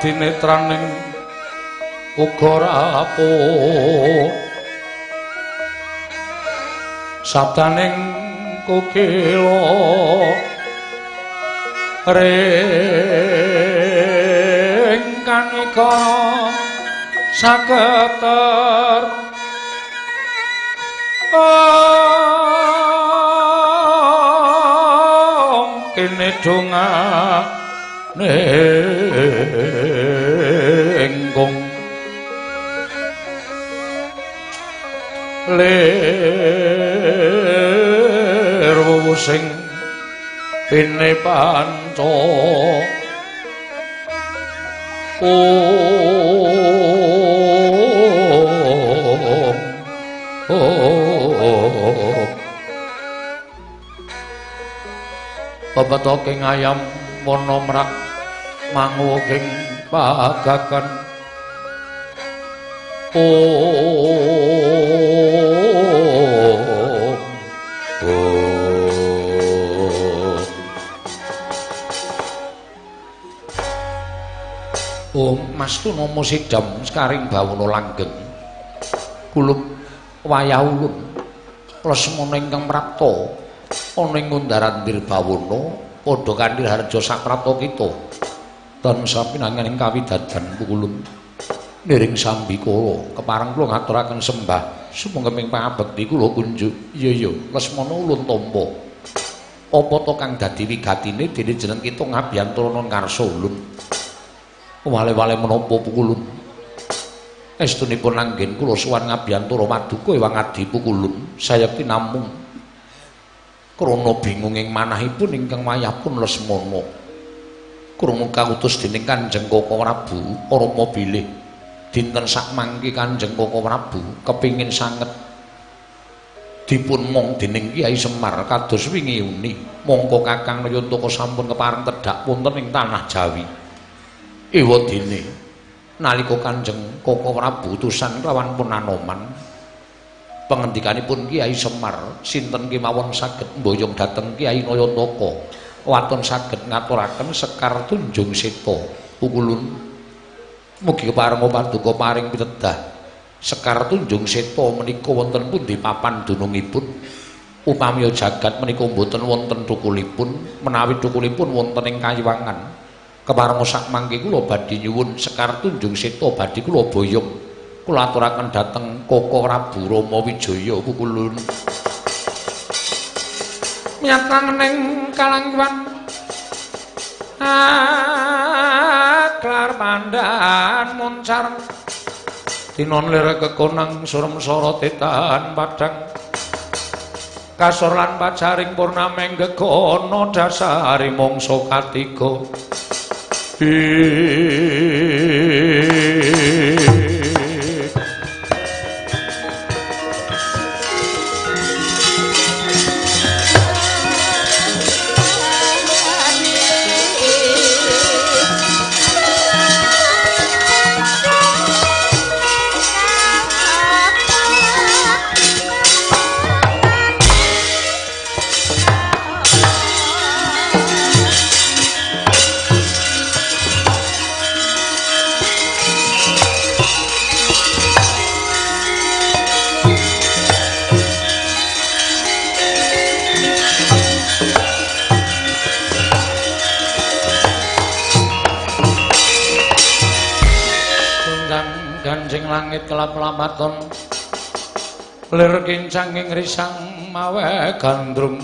adinetraning uga rapuh sabdaning kukila ring kanika saketer kene dongane engkong lir wuwu sing pine panca pepetoking ayam wana mrak manguwuking pagagan Om Mas Tunomo sidam sekaring bawana langgeng kulup wayah ulun Lesmana ingkang prapta ana ing Undaran Dirbawana padha kanthi harja saprapta kita tansah pinangan ing kawidadan pukulun niring sambikala kepareng kula ngaturaken sembah sumangga ing pangabekti kula kunjuk. Iya iya Lesmana ulun tampa apa to kang dadi wigatine dene jeneng kita ngabiyantara ngarsa ulun wale-wale menapa pukulun estunipun anggen kula sowan ngabiyantara paduka ewang adi pukulun sayekti namung krana bingung ing manahipun ingkang wayahpun Lesmana krungu kautus dening Kanjeng Koko Prabu Rama bilih dinten sakmangke Kanjeng Koko Prabu kepingin sanget dipun mong dening Kyai Semar kados wingi uni mongko Kakang Nayantaka sampun kepareng tedhak wonten ing tanah Jawi. Ewa dene nalika Kanjeng Koko Prabu utusan kelawan pun Anoman pengendikanipun Kyai Semar sinten kemawon saged mboyong dhateng Kyai Nayantaka waton saged ngaturaken Sekar Tunjung Seta pukulun mugi kepareng paduka paring pitedah Sekar Tunjung Seta menika wonten pundi papan dunungipun upami jagat menika mboten wonten thukulipun menawi thukulipun wonten ing Kayiwangan kepareng sak mangke kula badhe nyuwun Sekar Tunjung Seta badhe kula boyong kula aturaken dhateng Koko Prabu Rama Wijaya pukulun miyat langening kalangwan aklar pandan muncar tinon lir kekonang surem sorotetan padang kasor lan pacaring purnameng gegono dasari mangsa katiga. Langit kelap-lapaton lir kincang ing risang mawe gandrung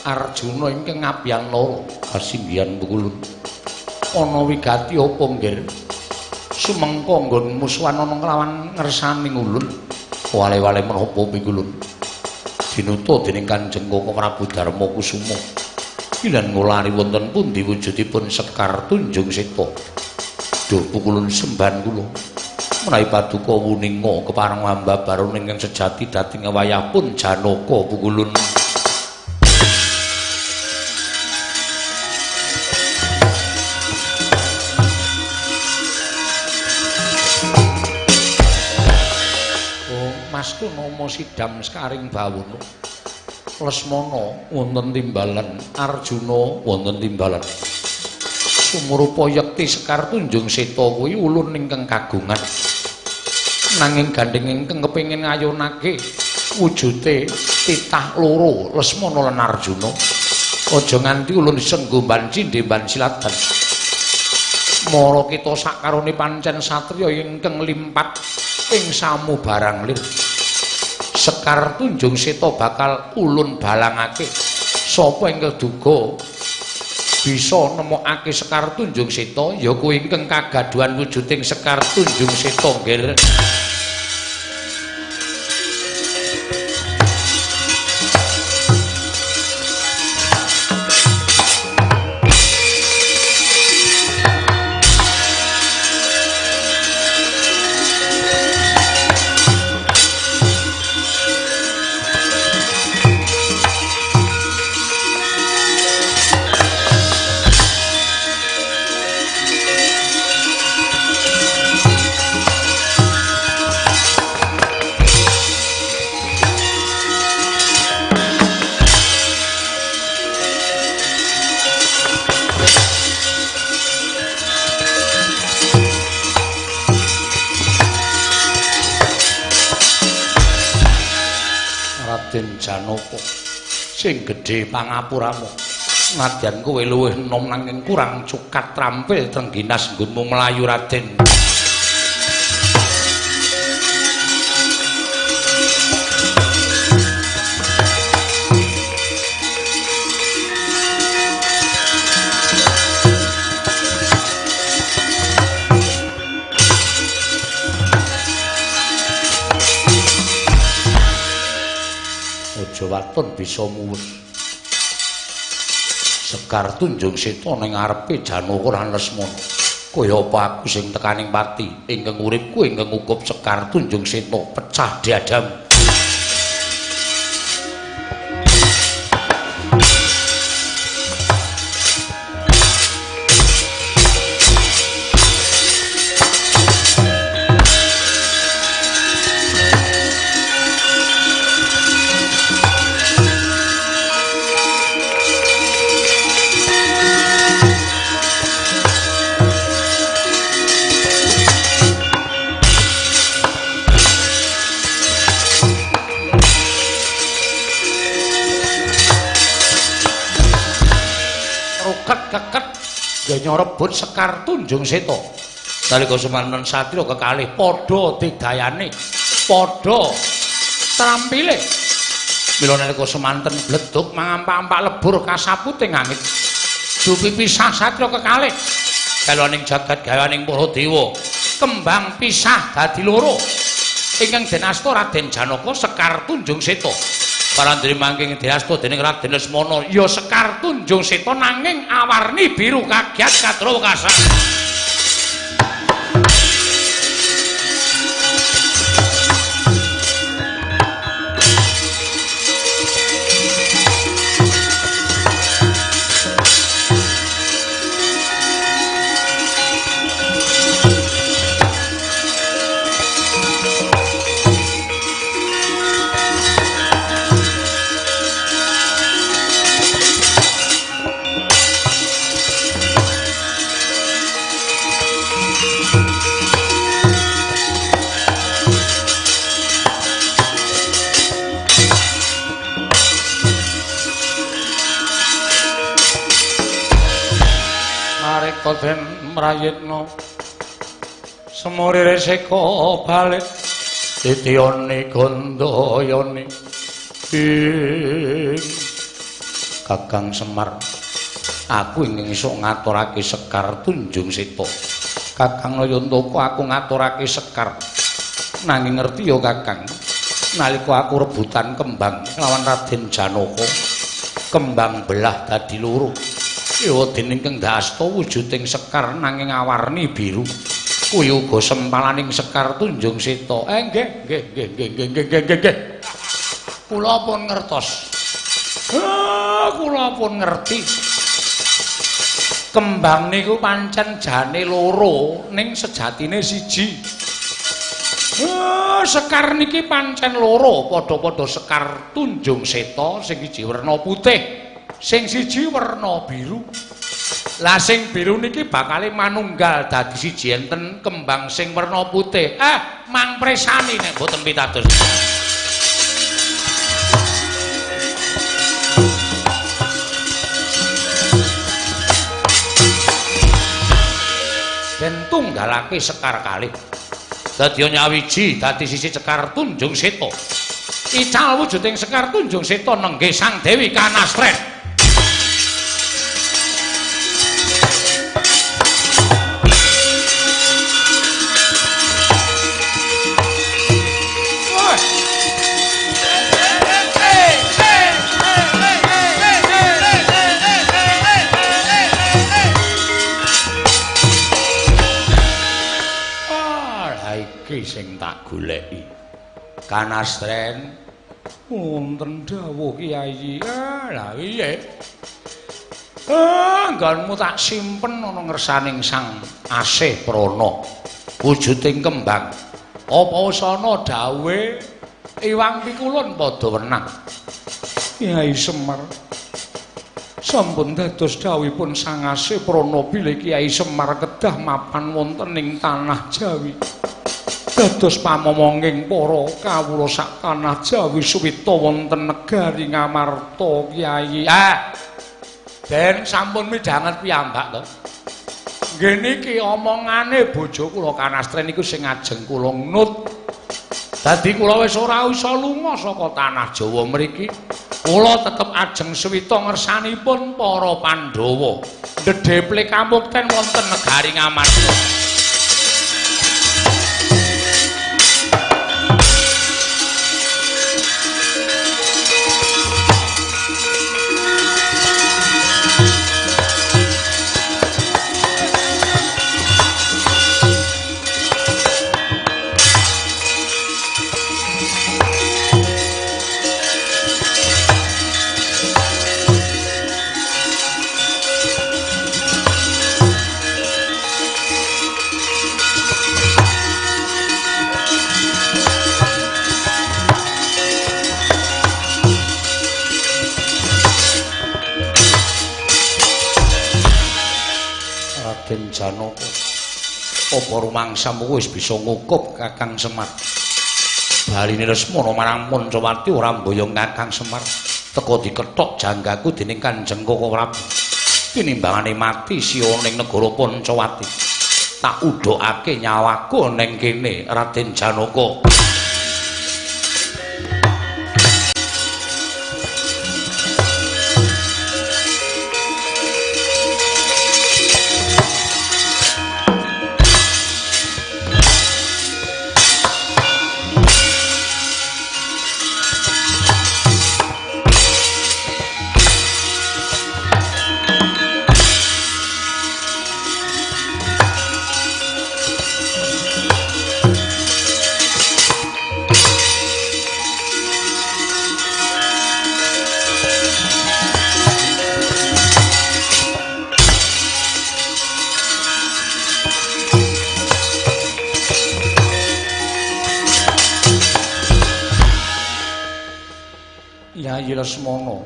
Arjuna ingkang ngabiyantara kasinggihan pukulun ana wigati apa nggir sumengko nggon musuhan ana kelawan ngersani ulun wale-wale menapa pikulun Dinuta dening Kanjeng Koko Prabu Darma Kusuma. Kilan ngulari wonten pundi wujudipun Sekar Tunjung Seta. Duh pukulun sembahan kula. Menawi paduka wuninga kepareng ambabar ingkang sejati dhateng wayah pun Janaka pukulun. Masku nama sidam sekaring bawono. Lesmana wonten timbalan, Arjuna wonten timbalan. Sumurupa yekti Sekar Tunjung Seta kuwi ulun ingkang kagungan. Nanging gandheng ingkang kepengin ngayunake wujute titah loro Lesmana lan Arjuna. Aja nganti ulun senggo banci ndemban silatan. Mara kita sakarone pancen satriya ingkang limpat ing samubarang lir. Sekar Tunjung Seta bakal ulun balangake. Sapa ingkang duga bisa nemokake Sekar Tunjung Seta ya kuwi ingkang kagaduhan wujuding Sekar Tunjung Seta nggih. Raden Janaka sing gedhe pangapuramu, nadyan kowe luwih enom nanging kurang cukat trampil trengginas nggonmu mlayu Raden. Aja waton bisa muwus. Sekar Tunjung Seta ning ngarepe Janaka lan Lesmana. Kaya apa aku sing tekaning pati ingkang uripku ingkang ngukup Sekar Tunjung Seta pecah diadam. Keket genya rebut Sekar Tunjung Seta. Nalika semanten satriya kekalih padha didayane, padha trampile. Mila nalika semanten bledug mangampak-ampak lebur kasaputing angin. Dupi pisah satriya kekalih. Galaning jagat gawaning para dewa, kembang pisah dadi loro. Ingkang den asta Raden Janaka Sekar Tunjung Seta. Parandri mangking diasta dening Raden Lesmana ya Sekar Tunjung Seta nanging awarni biru kagiat kadra wekasan. Den mrayitna semuri reseka balik titiyane gandayane ing Kakang Semar, aku ingin iso ngaturake Sekar Tunjung Seta. Kakang Nayantaka, aku ngaturake Sekar. Nanging ngerti ya Kakang, Nalika aku rebutan kembang lawan Raden Janaka, kembang belah dadi loro. Ewadene ingkang ndasta wujuding sekar nanging awarni biru. Kuwi uga sempalaning Sekar Tunjung Seta. Nggih, nggih, nggih, nggih, nggih, nggih, nggih, nggih. Kula pun ngertos. Kula pun ngerti. Kembang niku pancen jane loro ning sejatine siji. Sekar niki pancen loro, padha-padha Sekar Tunjung Seta, sing siji werna putih, sing siji werna biru. Lah sing biru niki bakale manunggal dadi siji enten kembang sing werna putih. Mang presani nek mboten pitados. Den tunggalake sekar kalih. Dadi nyawiji dadi sisi Sekar Tunjung Seta. Ical wujuding Sekar Tunjung Seta nenggih Sang Dewi Kanastren. Sing tak goleki Kanastren wonten dawuh Kyai. Lah piye? Nggonmu tak simpen ana ngersaning Sang Asih Prana wujuding kembang. Apa wis ana dawuhe Iwang Pikulun padha wenang? Kyai Semar sampun dados dawuhipun Sang Asih Prana bilih Kyai Semar kedah mapan wonten ing tanah Jawi. Dados pamomonging para kawula sak tanah Jawi suwita wonten negari Ngamarta Kyai. Den sampun midhanget piyambak to. Nggih niki omongane bojo kula Kanastren niku sing ajeng kula nut. Dadi kula wis ora iso lunga saka tanah Jawa mriki. Kula tetep ajeng suwita ngersanipun para Pandhawa. Ndedheple kamukten wonten negari Ngamarta. Janaka, apa rumangsamu wis bisa ngukup Kakang Semar? Baline Lesmana marang Pancawati ora mboyong Kakang Semar. Teka dikethok janggaku dening Kanjeng Koko Prabu. Tinimbangane mati siya ning negara Pancawati. Tak udhokake nyawaku ning kene Raden Janaka. Yayi Lesmana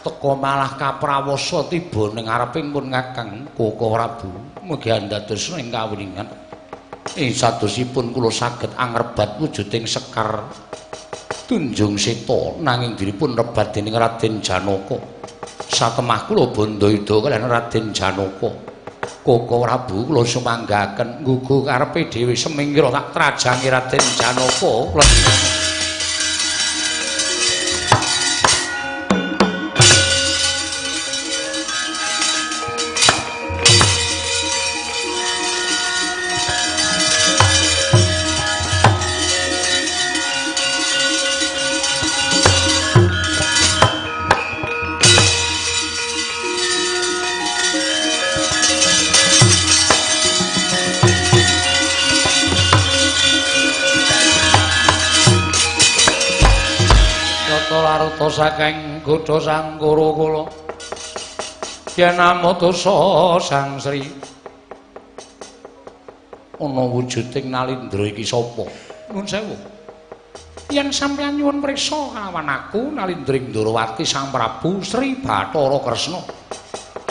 teka malah kaprawasa tiba ning ngareping pun Kakang Koko Prabu. Mugi andados ing kawuningan ing sadosipun kula saged angrebat wujuding Sekar Tunjung Seta nanging dipun rebat dening Raden Janaka. Satemah kula bandayuda kaliyan Raden Janaka. Koko Prabu kula sumanggaken nggugu karepe dhewe semingkira tak trajangi Raden Janaka. Larta saking godha sang Kuru kula. Yen amutusa Sang Sri. Ana wujuding Nalindra iki sapa? Nuwun sewu. Yen sampeyan nyuwun priksa kalawan aku Nalindra Ndorowati Sang Prabu Sri Bathara Kresna.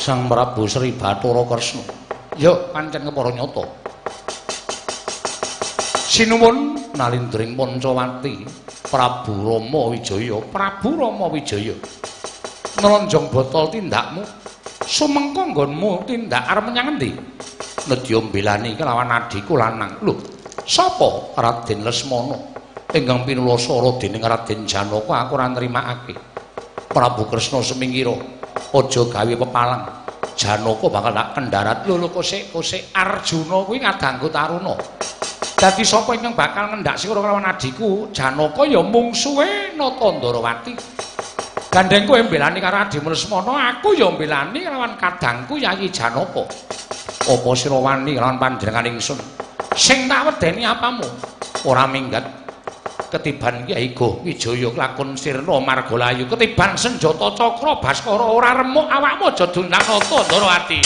Sang Prabu Sri Bathara Kresna. Ya pancen kepara nyata. Sinuwun Nalindring Pancawati Prabu Rama Wijaya, Prabu Rama Wijaya. Nlonjong botol tindakmu, sumengko nggonmu tindak arep menyang endi? Nedya mbelani kelawan adhiku lanang. Lho, sapa? Raden Lesmana. Ingkang pinulasara dening Raden Janaka aku ora nrimakake. Prabu Kresna semingkira, aja gawe pepalang. Janaka bakal tak kendharat. Lho lho kosek-kosek Arjuna kuwi ngadangku Taruna. Dadi sapa ingkang bakal ngendak sira kelawan adhiku Janaka ya mungsuhe Nata Ndarawati. Gandeng kowe mbelani karo adhimu Lesmana, aku ya mbelani kelawan kadangku Yayi Janaka. Apa sira wani kelawan panjenengan ingsun? Sing tak wedeni apamu? Ora minggat. Ketiban Kyai Goh Wijaya lakon sirna margalayu, ketiban senjata cakra Baskara ora remuk awakmu aja dundang Nata Ndarawati.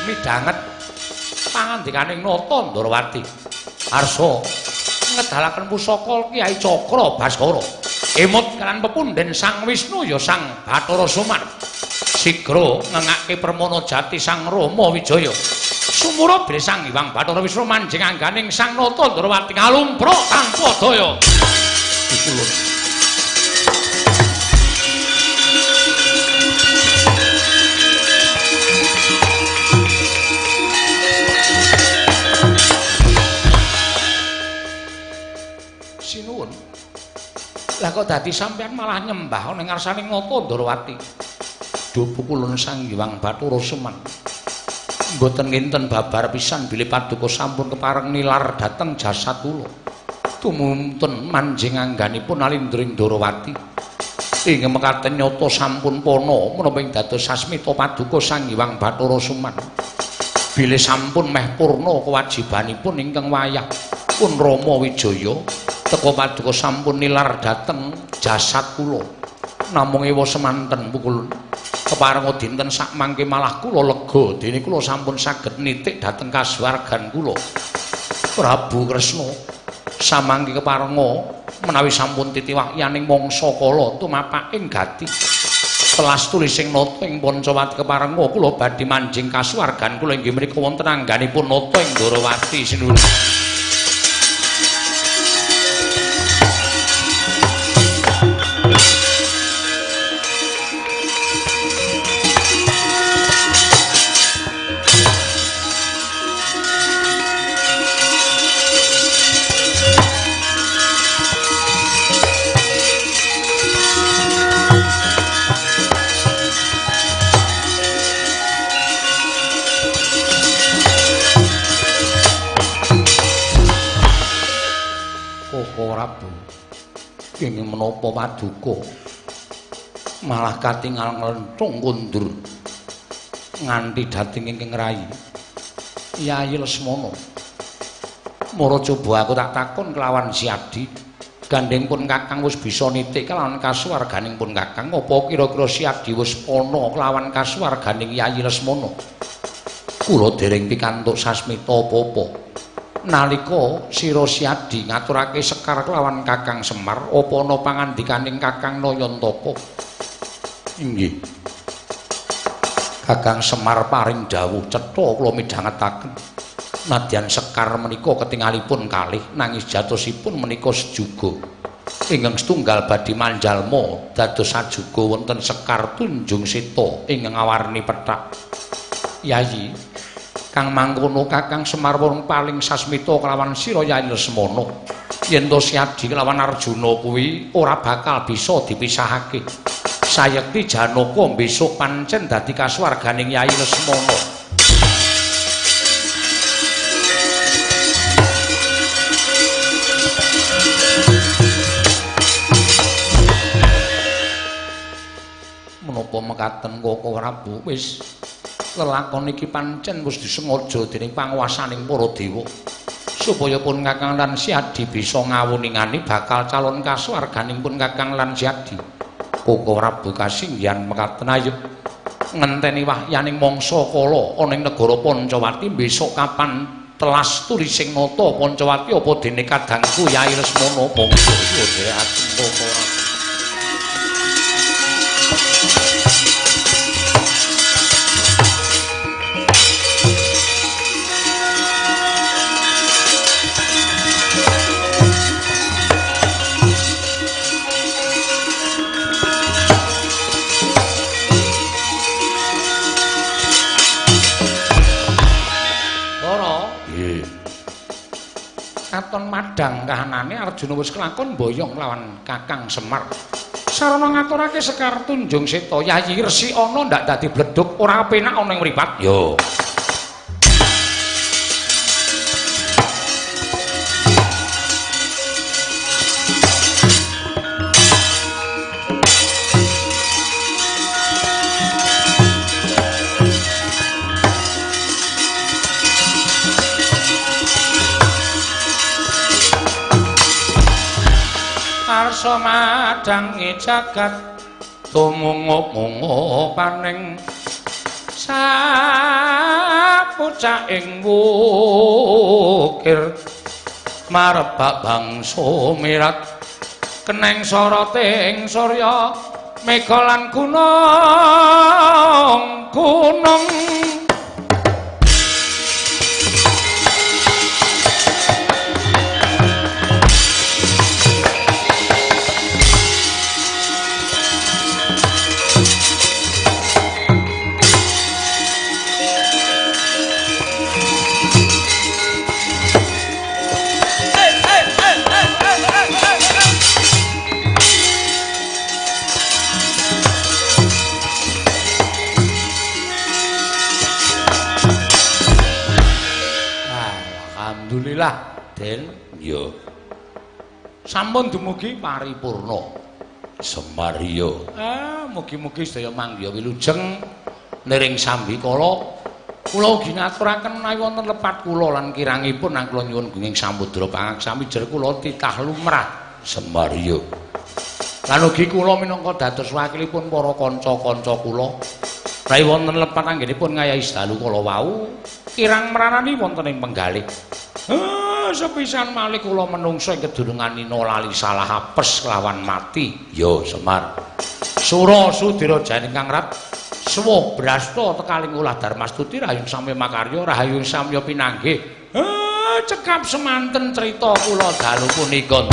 Midhanget pangandikaning Nata Ndarawati. Arsa ngedalaken pusaka Kyai Cakra Baskara. Emut kalan pepundhen Sang Wisnu ya Sang Bathara Suman. Sigra ngengake permana jati Sang Rama Wijaya. Sumura bilih Sang Hyang Bathara Wisnu manjing angganing Sang Nata Ndarawati ngalumpruk tanpa daya. Iku sinuwun. Lah kok dadi sampeyan malah nyembah ning ngarsane Nata Ndarawati. Duh pukulun Sang Hyang Bathara Suman. Mboten nginten babar pisan bilih paduka sampun kepareng nilar dhateng jasad kula. Tumunten manjing angganipun Nalindra Ndarawati. Ing mekaten nyata sampun pana menapa ing dados sasmita paduka Sang Hyang Bathara Suman. Bilih sampun meh purna kewajibanipun ingkang wayah pun Rama Wijaya teka paduka sampun nilar dhateng jasad kula. Namung ewa semanten pukulun. Keparenga dinten sakmangke malah kula lega dene kula sampun saged nitik dhateng kasuwargan kula. Prabu Kresna samangke keparenga menawi sampun titiwahyaning mangsa kala tumapaking gati. Telas tulising nata ing Pancawati keparenga kula badhe manjing kasuwargan kula inggih mriku wonten angganipun Nata ing Ndarawati sinuwun. Kenging menapa paduka malah katingal nglenthung kondur nganti dhateng ingkang rayi Yayi Lesmana. Mara coba aku tak takon kelawan si Adi, gandeng pun Kakang wis bisa nitik kelawan kasuwarganing pun Kakang, apa kira-kira si Adi wis pana kelawan kasuwarganing Yayi Lesmana? Kula dereng pikantuk sasmita apa-apa. Nalika sira Siadi ngaturake sekar kelawan Kakang Semar, apa ana pangandikaning Kakang Nayantaka? Inggih. Kakang Semar paring dawuh cetha kula midhangetaken. Nadyan sekar menika ketingalipun kalih nanging jatosipun menika sejuga. Ingkang setunggal badhe manjalma dados sajuga wonten sekar Tunjung Seta ingkang awarni pethak. Yayi, kang mangkono Kakang Semar wong paling sasmita kelawan sira Yayi Lesmana. Yen to Siadi kelawan Arjuna kuwi ora bakal bisa dipisahake. Sayekti Janaka besok pancen dadi kasuwarganing Yayi Lesmana. Menapa mekaten Koko Prabu? Wis Lelakon iki pancen wis disengaja dening panguwasaning para dewa supaya pun Kakang lan Si Adi bisa ngawuningani bakal calon kasuwarganing pun Kakang lan Si Adi. Koko Prabu kasinggihan mekaten ayo ngenteni wahyaning mangsa kala ana ing negara Pancawati besok kapan telas tulising nata Pancawati apa dene kadangku Yai Lesmana monggo dherekaken Koko. Katon madhang kahanane Arjuna wis kelakon mboyong lawan Kakang Semar. Sarana ngaturake Sekar Tunjung Seta, Yayi Resi ana ndak dadi bledhug ora penak ana ing mripat. Yo. Arsa madhangi jagat tumungup-mungup paning sapucaking wukir marebak bangsa mirat keneng soroting surya mega lan gunung gunung. Alhamdulillah, Den. Ya. Sampun dumugi paripurna. Semar ya. Ah, mugi-mugi sedaya manggiha wilujeng niring sambikala. Kula ugi ngaturaken menawi wonten lepat kula lan kirangipun nang kula nyuwun gunging samudra pangaksami jer kula titah lumrah. Semar ya. Lan ugi kula minangka dados wakilipun para kanca-kanca kula. Rai wonten lepat anggenipun ngayahi dalu kala wau kirang mranani wonten ing penggalih. Sepisan malih kula menungso ing kedurungan nina lali salah apes kelawan mati. Ya Semar. Sura Sudira janing kang rat suwa brasta tekaling ulah Darmastuti rahayung samya makarya rahayung samya pinanggih. Cekap semanten crita kula dalu punika.